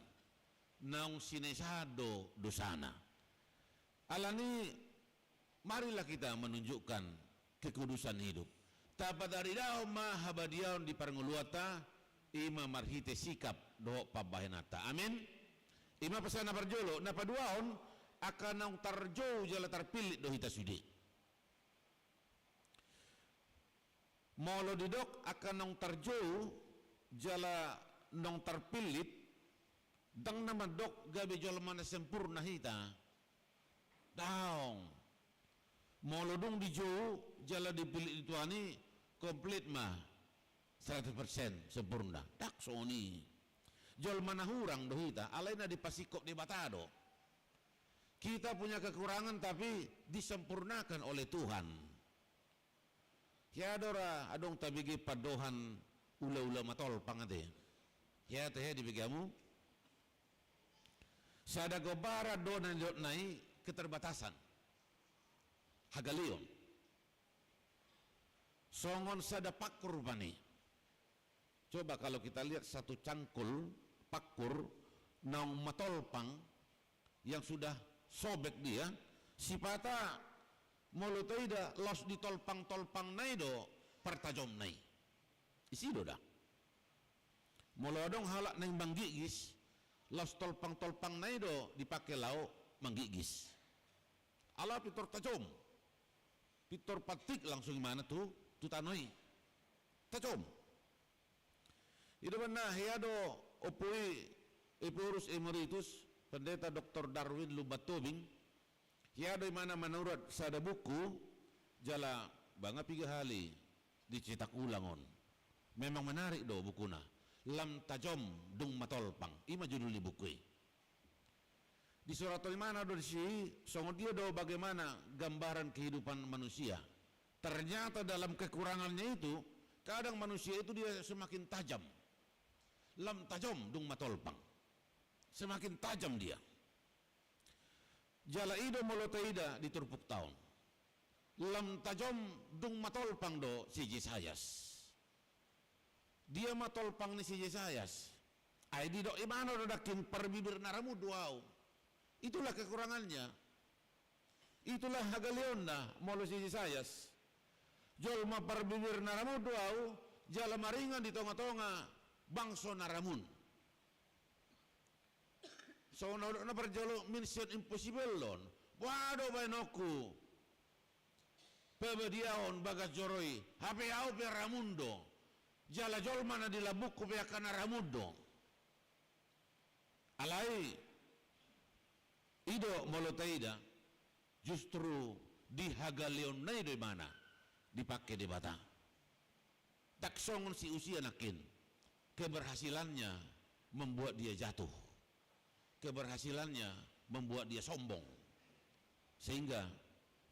naung sinesaan do dosana. Alani, marilah kita menunjukkan kekudusan hidup. Tapataridahon ma habadiaon di parngoluanta, i ma marhite sikap dohot pambahenanta. Amin. I ma pesan na parjolo. Na paduahon, angka naung tarjou jala tarpillit do hita sude. Molo didok angka naung tarjou jala naung tarpillit, ndang na mandok gabe jolma na sempurna hita. Daong. Molo dung dijou jala dipillit ni Tuhan i, komplit ma, seratus persen sempurna. Ndang songon i. Jolma na hurang do hita, alai na dipasingkop Debata do. Kita punya kekurangan tapi disempurnakan oleh Tuhan. Hea do ra adong tabege pandohan ulaula matolpang ate? Hea ate, hea dibege hamu? Sada gombaran do na nidokna i keterbatasan. Hagaleon. Songon sada pangkur rupani. Coba kalau kita lihat satu cangkul pangkur naung matolpang, yang sudah sobek dia, sipata molo taida laos di tolpang-tolpangna i do partajomna i. Isi do da. Molo adong halak naeng manggigis, laos tolpang-tolpangna i do dipake laho manggigis. Ala pintor tajom. Pintor pantik langsung imana tu, tu tano i. Tajom. I do umbahen na hea do Ompu i, Ephorus Emeritus, Pendeta Doktor Darwin Lumban Tobing, hea do imana manurat sada buku, jala ba nga piga hali dicetak ulang on. Memang menarik do bukuna. Lam tajom dung matolpang. I ma judul ni buku i. Disurathon imana do disi, songon dia do bagaimana gambaran kehidupan manusia. Ternyata dalam kekurangannya itu, kadang manusia itu dia semakin tajam. Lam tajom dung matolpang. Semakin tajam dia. Jala i do molo taida di turpukta on. Lam tajom dung matolpang do si Jesayas. Dia ma tolpang ni si Jesayas? Ai didok imana do nangkin parbibir na ramun do ahu. Itulah kekurangannya. Itulah hagaleonna molo si Jesayas. Jolma parbibir na ramun do ahu, jala maringan di tonga-tonga bangso na ramun. Songon na hudok na parjolo, mission impossible on. Boha do baenonku pabadiahon bagas joro i, hape ahu pe ramun do. Jala jolma na di lambungku pe angka na ramun do. Alai i do molo taida, justru di hagaleonna i do imana dipake Debata. Ndang songon si Usia nangkin, keberhasilannya membuat dia jatuh. Keberhasilannya membuat dia sombong. Sehingga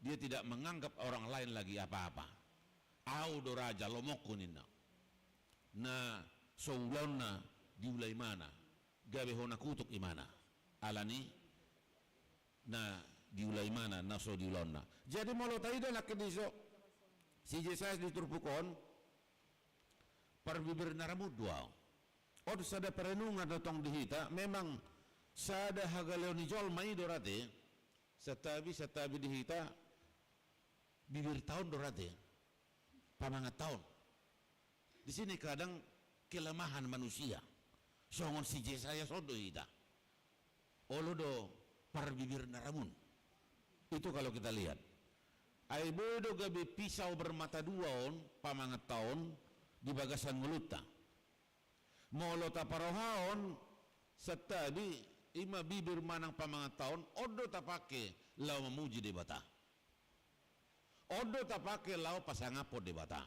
dia tidak menganggap orang lain lagi apa-apa. Ahu do raja, lomonku ninna. Na so ulaonna diula imana. gabe hona kutuk imana. Alani na diula imana, na so diulaonna. Jadi molo taida nangkin disi, si Jesayas di turpuk on, parbibir na ramun do au. On sada perenungan do tong di hita, memang sada hagaleon ni jolma i do rate, santabi, santabi di hita, bibirta on do rate, pamanganta on. Di sini kadang kelemahan manusia. Songon si Jesayas on do hita. Olo do parbibir na ramun. Itu kalau kita lihat. Ai boi do gabe pisau bermata dua on, pamanganta on, di bagasan ngolunta. Molo taparohahon, santabi, ima bibir manang pamanganta on, on do tapake laho mamuji Debata. On do tapake laho pasangaphon Debata.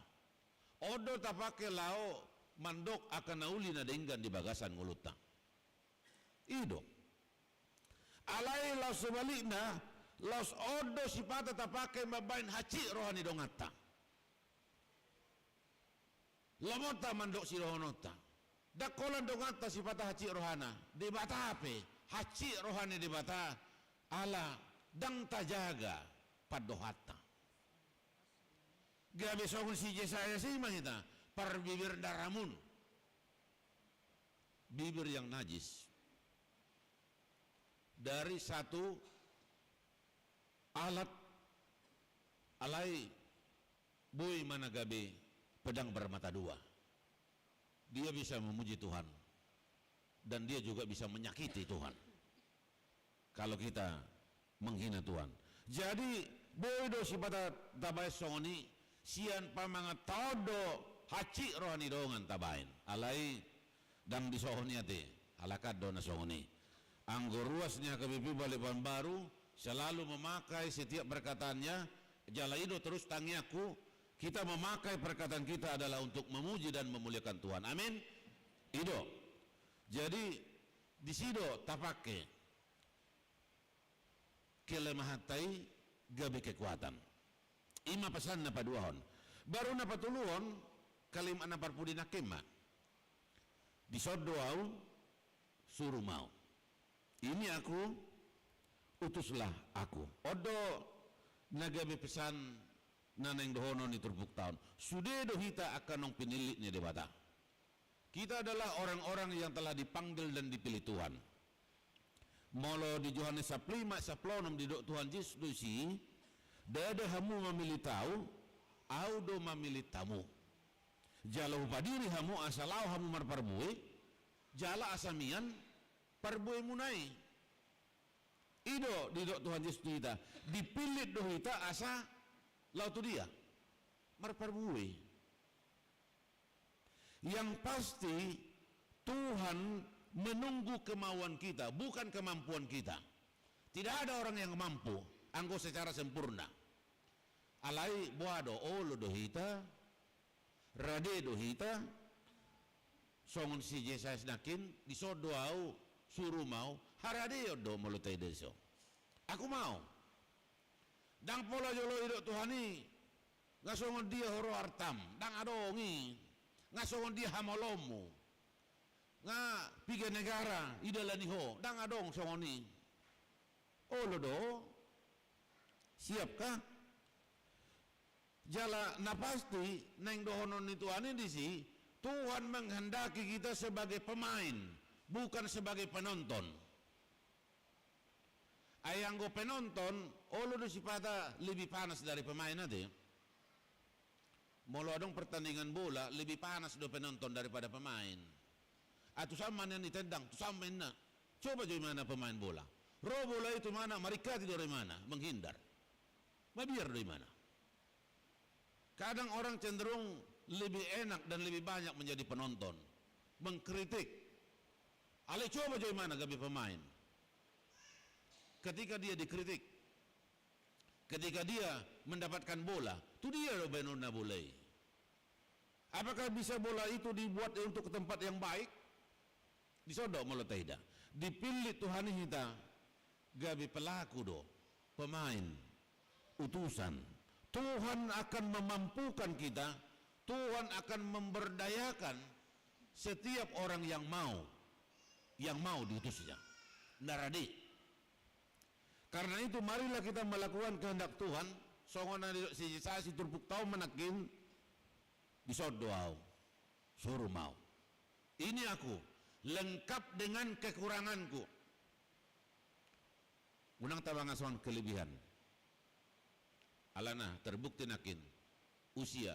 On do tapake laho mandok angka na uli na denggan di bagasan ngolunta. I do. Alai laos sebalikna, laos on do sipata tapake mambahen hansit roha ni donganta. Lomonta mandok sidohononta. Ndang holan donganta sipata hansit rohana, Debata pe hansit roha ni Debata, ala ndang tajaga pandohanta. Gabe songon si Jesayas i ma hita, parbibir na ramun. Bibir yang najis. Dari satu alat, alai boi ma na gabe pedang bermata dua. Dia bisa memuji Tuhan dan dia juga bisa menyakiti Tuhan. Kalau kita menghina Tuhan. Jadi boi do sipata tabahen songon i, sian pamanganta on do hansit roha ni dongan tabahen. Alai ndang dison i ate, halak an do na songon i. Anggo ruas ni H K B P Balikpapan Baru selalu memakai setiap perkataannya, jala i do terus tangiangku, kita memakai perkataan kita adalah untuk memuji dan memuliakan Tuhan. Amin. I do. Jadi disi do tapake kelemahanta i gabe kekuatan. Ima pesan na paduahon. Baru na patoluhon, kalimat na parpudi nangkin ma. Dison do au, suru ma au. Ini aku, utuslah aku. On do na gabe pesan na naeng dohonon ni turpukta on. Sude do hita angka naung pinillit ni Debata. Kita adalah orang-orang yang telah dipanggil dan dipilih Tuhan. Molo di Johannes sampulu lima, sampulu onom didok Tuhan Jesus do disi, ndada hamu mamillit au, au do mamillit hamu. Jala hupadiri hamu asa laho hamu marparbue, jala asa mian parbuemuna i. I do didok Tuhan Jesus tu hita, dipillit do hita asa laho tu dia? Marparbue. Yang pasti, Tuhan menunggu kemauan kita, bukan kemampuan kita. Tidak ada orang yang mampu anggo secara sempurna. Alai boha do, olo do hita, rade do hita, songon si Jesayas nangkin, dison do au, suru ma au, haradeon do molo taida dison. Aku mau. Ndang pola jolo didok Tuhan i, nga songon dia huroha artam, ndang adong i. Nga songon dia hamolomu, nga piga negara didalani ho, ndang adong songon i. Olo do, siapkah? Jala na pasti naeng dohonon ni Tuhan i disi, Tuhan menghendaki kita sebagai pemain, bukan sebagai penonton. Ai anggo penonton, olo do sipata lebih panas dari pemain ate. Molo adong pertandingan bola, lebih panas do penonton daripada pemain. Ah, tusan ma nian ditendang, tusan ma inna. Coba jo imana pemain bola. Ro bola i tu imana, maringkati do ro imana, menghindar. Mabiar do imana. Kadang orang cenderung lebih enak dan lebih banyak menjadi penonton, mengkritik. Alai coba jo imana gabe pemain. Ketika dia dikritik, ketika dia mendapatkan bola, tu dia do baenonna bola i? Apakah bisa bola itu dibuat untuk tempat yang baik? Dison do molo taida. Dipillit Tuhan i hita gabe pelaku do, pemain, utusan. Tuhan akan memampukan kita, Tuhan akan memberdayakan setiap orang yang mau. yang mau diutusnya. Nda rade. Karena itu, marilah kita melakukan kehendak Tuhan. Songon na nidok si Jesaya, si turpukta on ma nangkin, dison do ahu, suru ma ahu. Ini aku, lengkap dengan kekuranganku. Unang tamangasahon kelebihan. Alana terbukti nangkin Usia,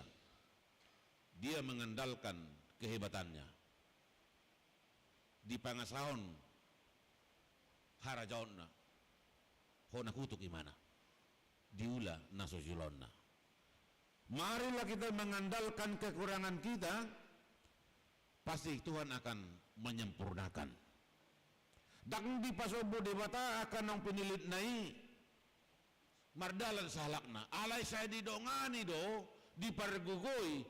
dia mengandalkan kehebatannya. Dipangasahon harajaonna, hona kutuk imana, diula na so siulaonna. Marilah kita mengandalkan kekurangan kita, pasti Tuhan akan menyempurnakan. Ndang dipasombu Debata angka naung pinillitna i mardalan sahalakna, alai sai didongani do, dipargogoi,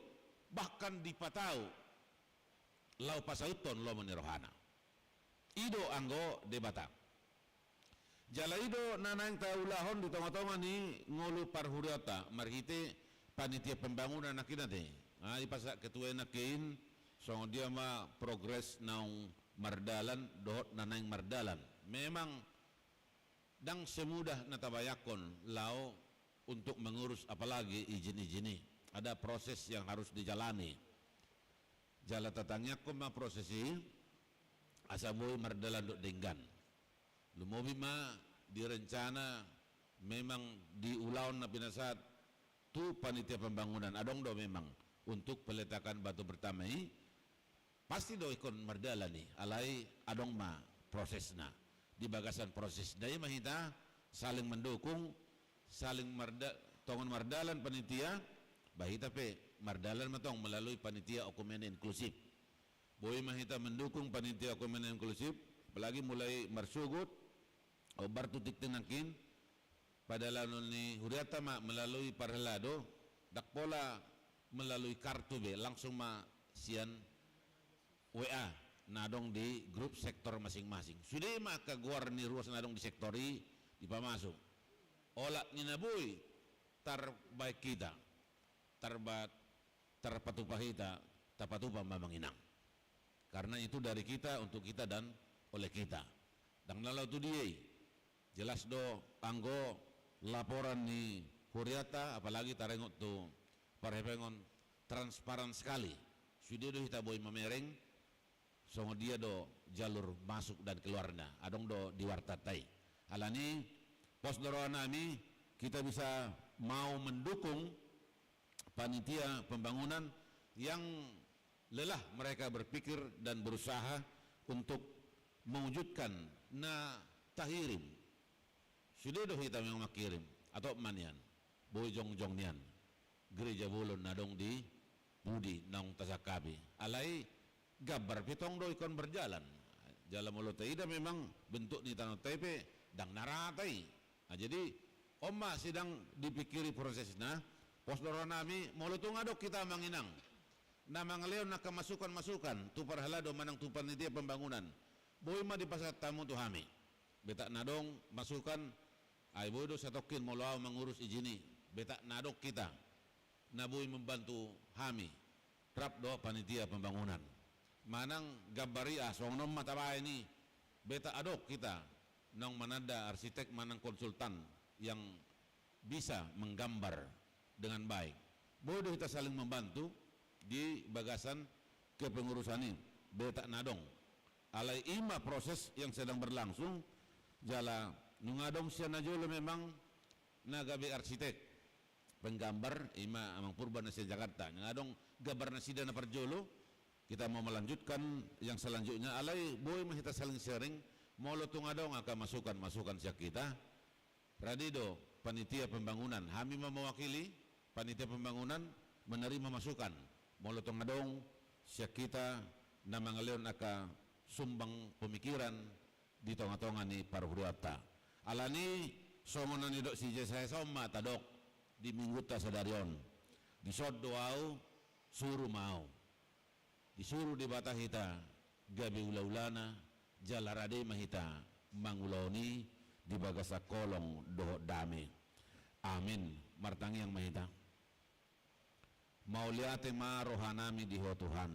bahkan dipatau laho pasauthon lomo ni rohana. I do anggo Debata. Jala i do na naeng taulahon di tongatonga ni ngolu parhuriaonta marhite panitia pembangunan nangkin ate. Ah, dipasahat ketua i nangkin, songon dia ma progres naung mardalan dohot na naeng mardalan. Memang ndang semudah na tabayangkon laho untuk mengurus apalagi izin-izin i. Ada proses yang harus dijalani. Jala tatangiangkon ma proses i asa boi mardalan dohot denggan. Lumobi ma di rencana memang di ulaon na pinasahat tu panitia pembangunan, adong do memang untuk peletakan batu pertama i, pasti do ingkon mardalan i, alai adong ma prosesna. Di bagasan prosesna i ma hita saling mendukung, saling marda-, tongon mardalan panitia, ba hita pe mardalan ma tong melalui panitia oekumene inklusif. Boi ma hita mendukung panitia oekumene inklusif, apalagi mulai marsogot, hombar tu tingting nangkin, padalanon ni huriatta ma melalui parhalado, ndang pola melalui kartu be, langsung ma sian W A na adong di grup sektor masing-masing. Sude ma angka goar ni ruas na adong di sektor i dipamasuk. Olat ni na boi tarbaen hita, tarba-, tarpatupa hita, tapatupa ma manginang. Karena itu dari kita, untuk kita, dan oleh kita. Ndang na laho tu dia i. Jelas do anggo laporan ni huriatta, apalagi taringot tu parhepengon, transparan sekali. Sude do hita boi mamereng songon dia do jalur masuk dan keluarna. Adong do di wartanta i. Alani, pos do rohanami, kita bisa mau mendukung panitia pembangunan yang lelah mereka berpikir dan berusaha untuk mewujudkan na tahirim. Sude do hita memang mangkirim, atop ma nian, boi jongjong nian gereja bolon na adong di pudi naung tasangkapi. Alai gambar pe tong do ingkon berjalan. Jala molo taida memang bentuk ni tanotta i pe ndang na rata i. Nah, jadi on ma sedang dipikiri prosesna, pos do rohanami, molo tung adong hita manginang na mangalehon angka masukan-masukan tu parhalado manang tu panitia pembangunan, boi ma dipasahat hamu tu hami. Betak na adong masukan, ai boi do satongkin molo ahu mangurus izin i, betak na adong hita na boi membantu hami, rap dohot panitia pembangunan. Manang gambar i, ah, songon on ma tabaen i, betak adong hita naung mananda arsitek manang konsultan yang bisa menggambar dengan baik. Boi do hita saling membantu di bagasan kepengurusan i, betak na adong. Alai i ma proses yang sedang berlangsung, jala nunga adong sian na jolo memang na gabe arsitek, penggambar, i ma Amang Purba na sian Jakarta. Nunga adong gambar nasida na parjolo, kita mau melanjutkan yang selanjutnya, alai boi ma hita saling sharing, molo tung adong angka masukan-masukan sian hita, rade do panitia pembangunan, hami ma mewakili panitia pembangunan menerima masukan. Molo tung adong sian hita na mangalehon angka sumbang pemikiran di tongatonga ni parhuriaonta. Alani songon na nidok si Jesaya, on ma tadok di minggunta sadari on. Dison do ahu, suru ma ahu. Disuru Debata hita gabe ulaulana, jala rade ma hita mangulahon i di bagasan holong dohot dame. Amin. Martangiang ma hita. Mauliate ma rohanami di Ho Tuhan.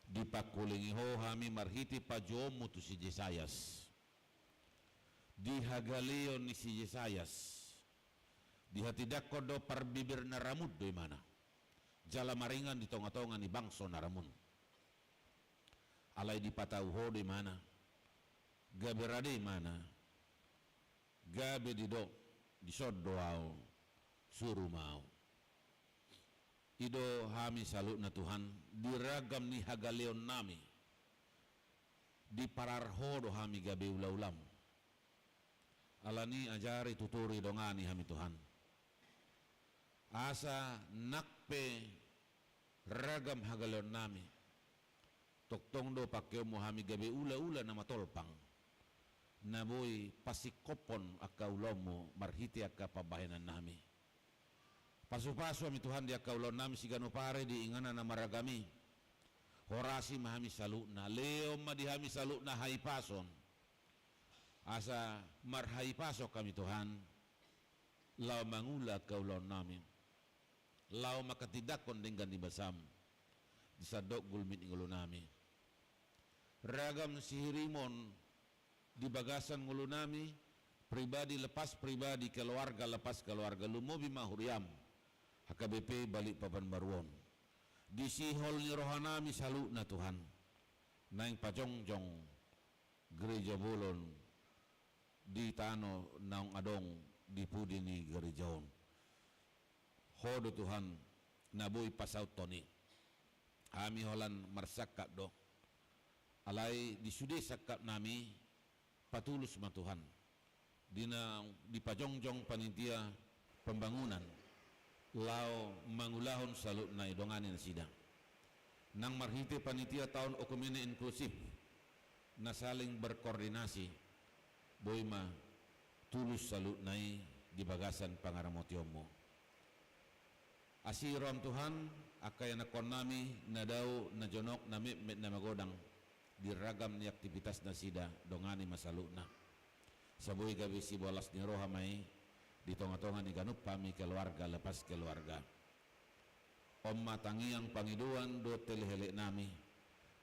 Dipangkulingi Ho hami marhite pajouonMu tu si Jesayas. Di hagaleon ni si Jesayas, dihatindangkon do parbibir na ramun do ibana, jala maringan di tongatonga ni bangso na ramun. Alai dipatau Ho do ibana, gabe rade ibana, gabe didok, dison do Ahu, suru ma Ahu. I do hami saluhutna Tuhan, di ragam ni hagaleonnami, diparar Ho do hami gabe ulaulaM. Alani i ajari, tuturi, dongani hami Tuhan. Asa nang pe ragam hagaleonnami, tongtong do pangkeonMu hami gabe ulaula na matolpang, na boi pasingkophon angka ulaonMu marhite angka pambahenannami. Pasupasu hami Tuhan di angka ulaonnami siganup ari di inganan na maragam i. Horasi ma hami saluhutna, lehon ma di hami saluhutna hahipason. Asa marhahipason hami Tuhan, laho mangula angka ulaonnami, laho manghatindanghon denggan ni basaM di sandok gulmit ni ngolunami. Ragam sihirimon di bagasan ngolunami, pribadi lepas pribadi, keluarga lepas keluarga, lumobi ma huriaM, H K B P Balikpapan Baru on. Di sihol ni rohanami saluhutna Tuhan, naeng pajongjong gereja bolon di tano naung adong di pudi ni gereja on. Ho do Tuhan na boi pasauthon i. Hami holan marsangkap do. Alai di sude sangkapnami, patulus ma Tuhan. Di na dipajongjong panitia pembangunan, laho mangulahon saluhutna i, dongani nasida. Nang marhite panitia taon okumene inklusif, na saling berkoordinasi, boi ma tulus saluhutna i di bagasan pangaramotionMu. Asi rohaM Tuhan, angka ianakkonnami na dao, na jonok, na metmet, na magodang, di ragam ni aktivitas nasida, dongani ma saluhutna. Asa boi gabe sibolas ni roha ma i di tongatonga ni ganup hami keluarga lepas keluarga. On ma tangiang, pangidoan dohot heleheleknami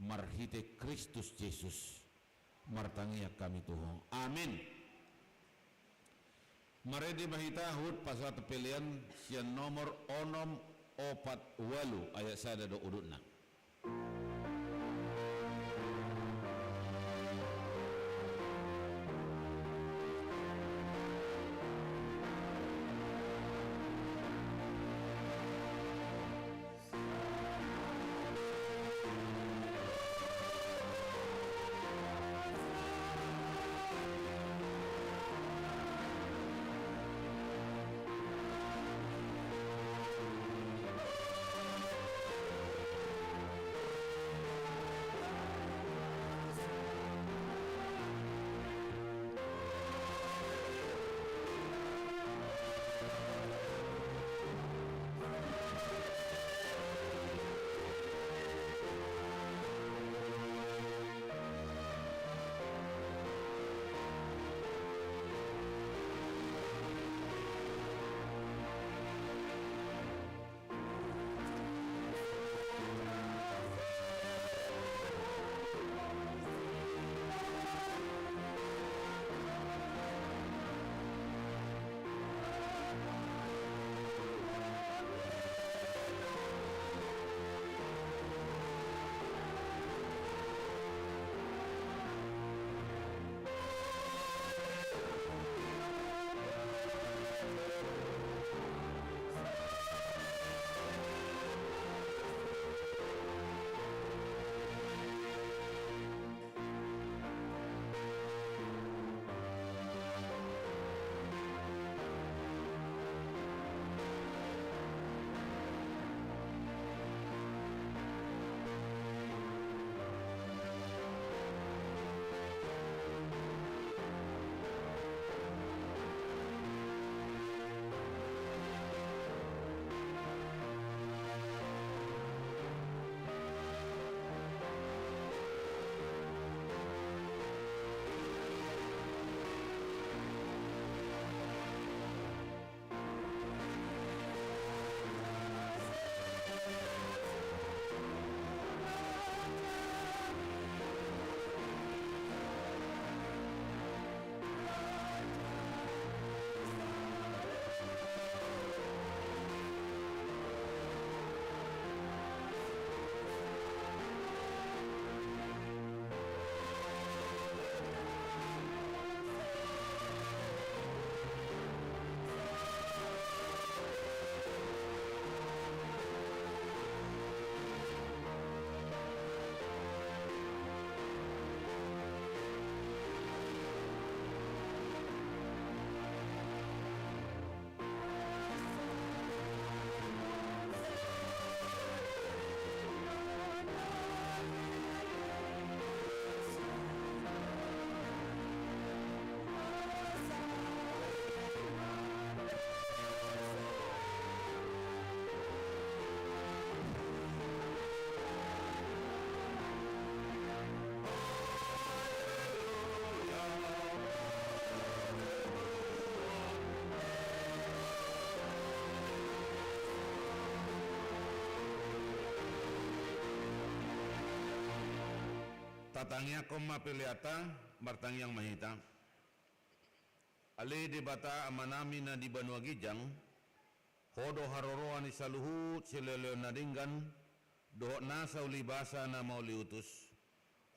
marhite Kristus Jesus, martangiang hami tu Ho. Amin. Marende ma hita huhut pasahat pelean sian nomor onom opat ualu, ayat sada do udutna. Tangiangkon ma peleanta. Martangiang ma hita. Ale Debata Amanami na di banua ginjang, Ho do haroroan ni saluhut silehonlehon na denggan dohot nasa ulibasa na mauliutus.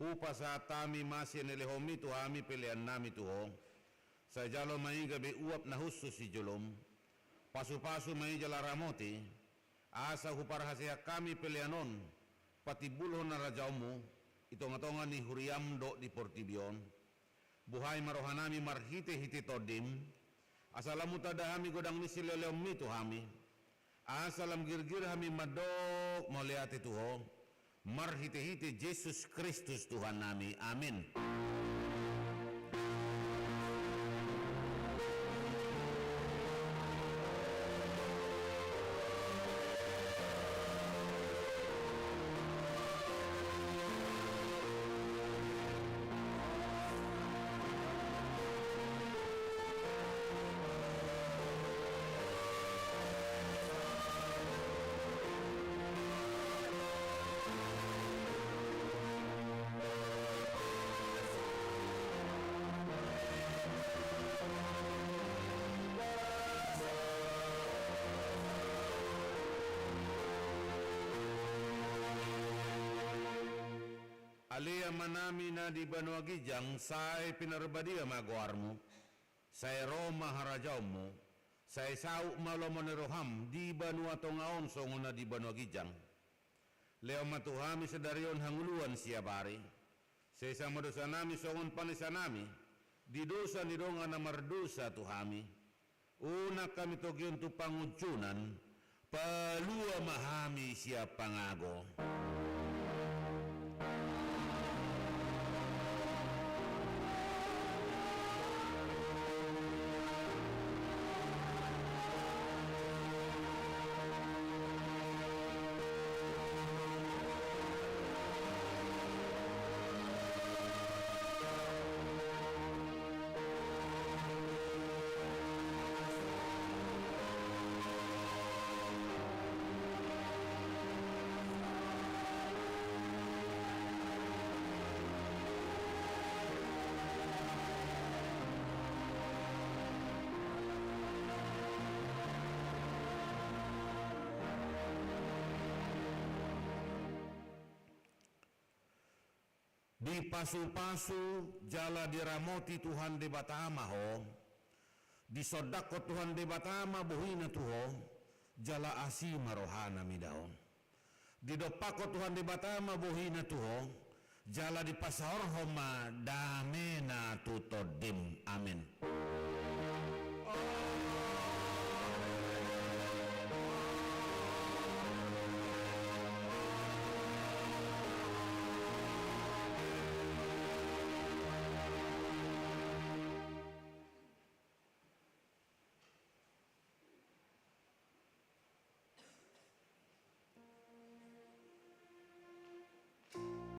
Hupasahat hami ma sian lehonMi tu hami peleannami tu Ho. Sai jalo ma i gabe uap na hushus di joloM. Pasupasu ma i jala ramoti, asa huparhaseang hami pelean on patimbulhon harajaonMu di tongatonga ni huriaM dohot di portibi on. Buhai ma rohanami marhitehite TondiM, asa lam hutanda hami godang ni silehonlehonMi tu hami, asa lam girgir hami mandok mauliate tu Ho, marhitehite Jesus Kristus Tuhannami. Amin. Ale Amanami na di banua ginjang, sai pinarbadia ma goarMu. Sai ro ma harajaonMu. Sai saut ma lomo ni rohaM di banua tonga on songon na di banua ginjang. Lehon ma tu hami sadari on hangoluan siapari. Sesa ma dosanami songon panesanami di dosa ni dongan na mardosa tu hami. Unang hami togihon tu pangunjunan, palua ma hami sian pangago. Dipasupasu jala diramoti Tuhan Debata ma ho. Disondangkon Tuhan Debata ma bohiNa tu ho, jala asi ma rohaNa mida ho. Didompakkon Tuhan Debata ma bohiNa tu ho, jala dipasaorhon ma dameNa tu tondim. Amen.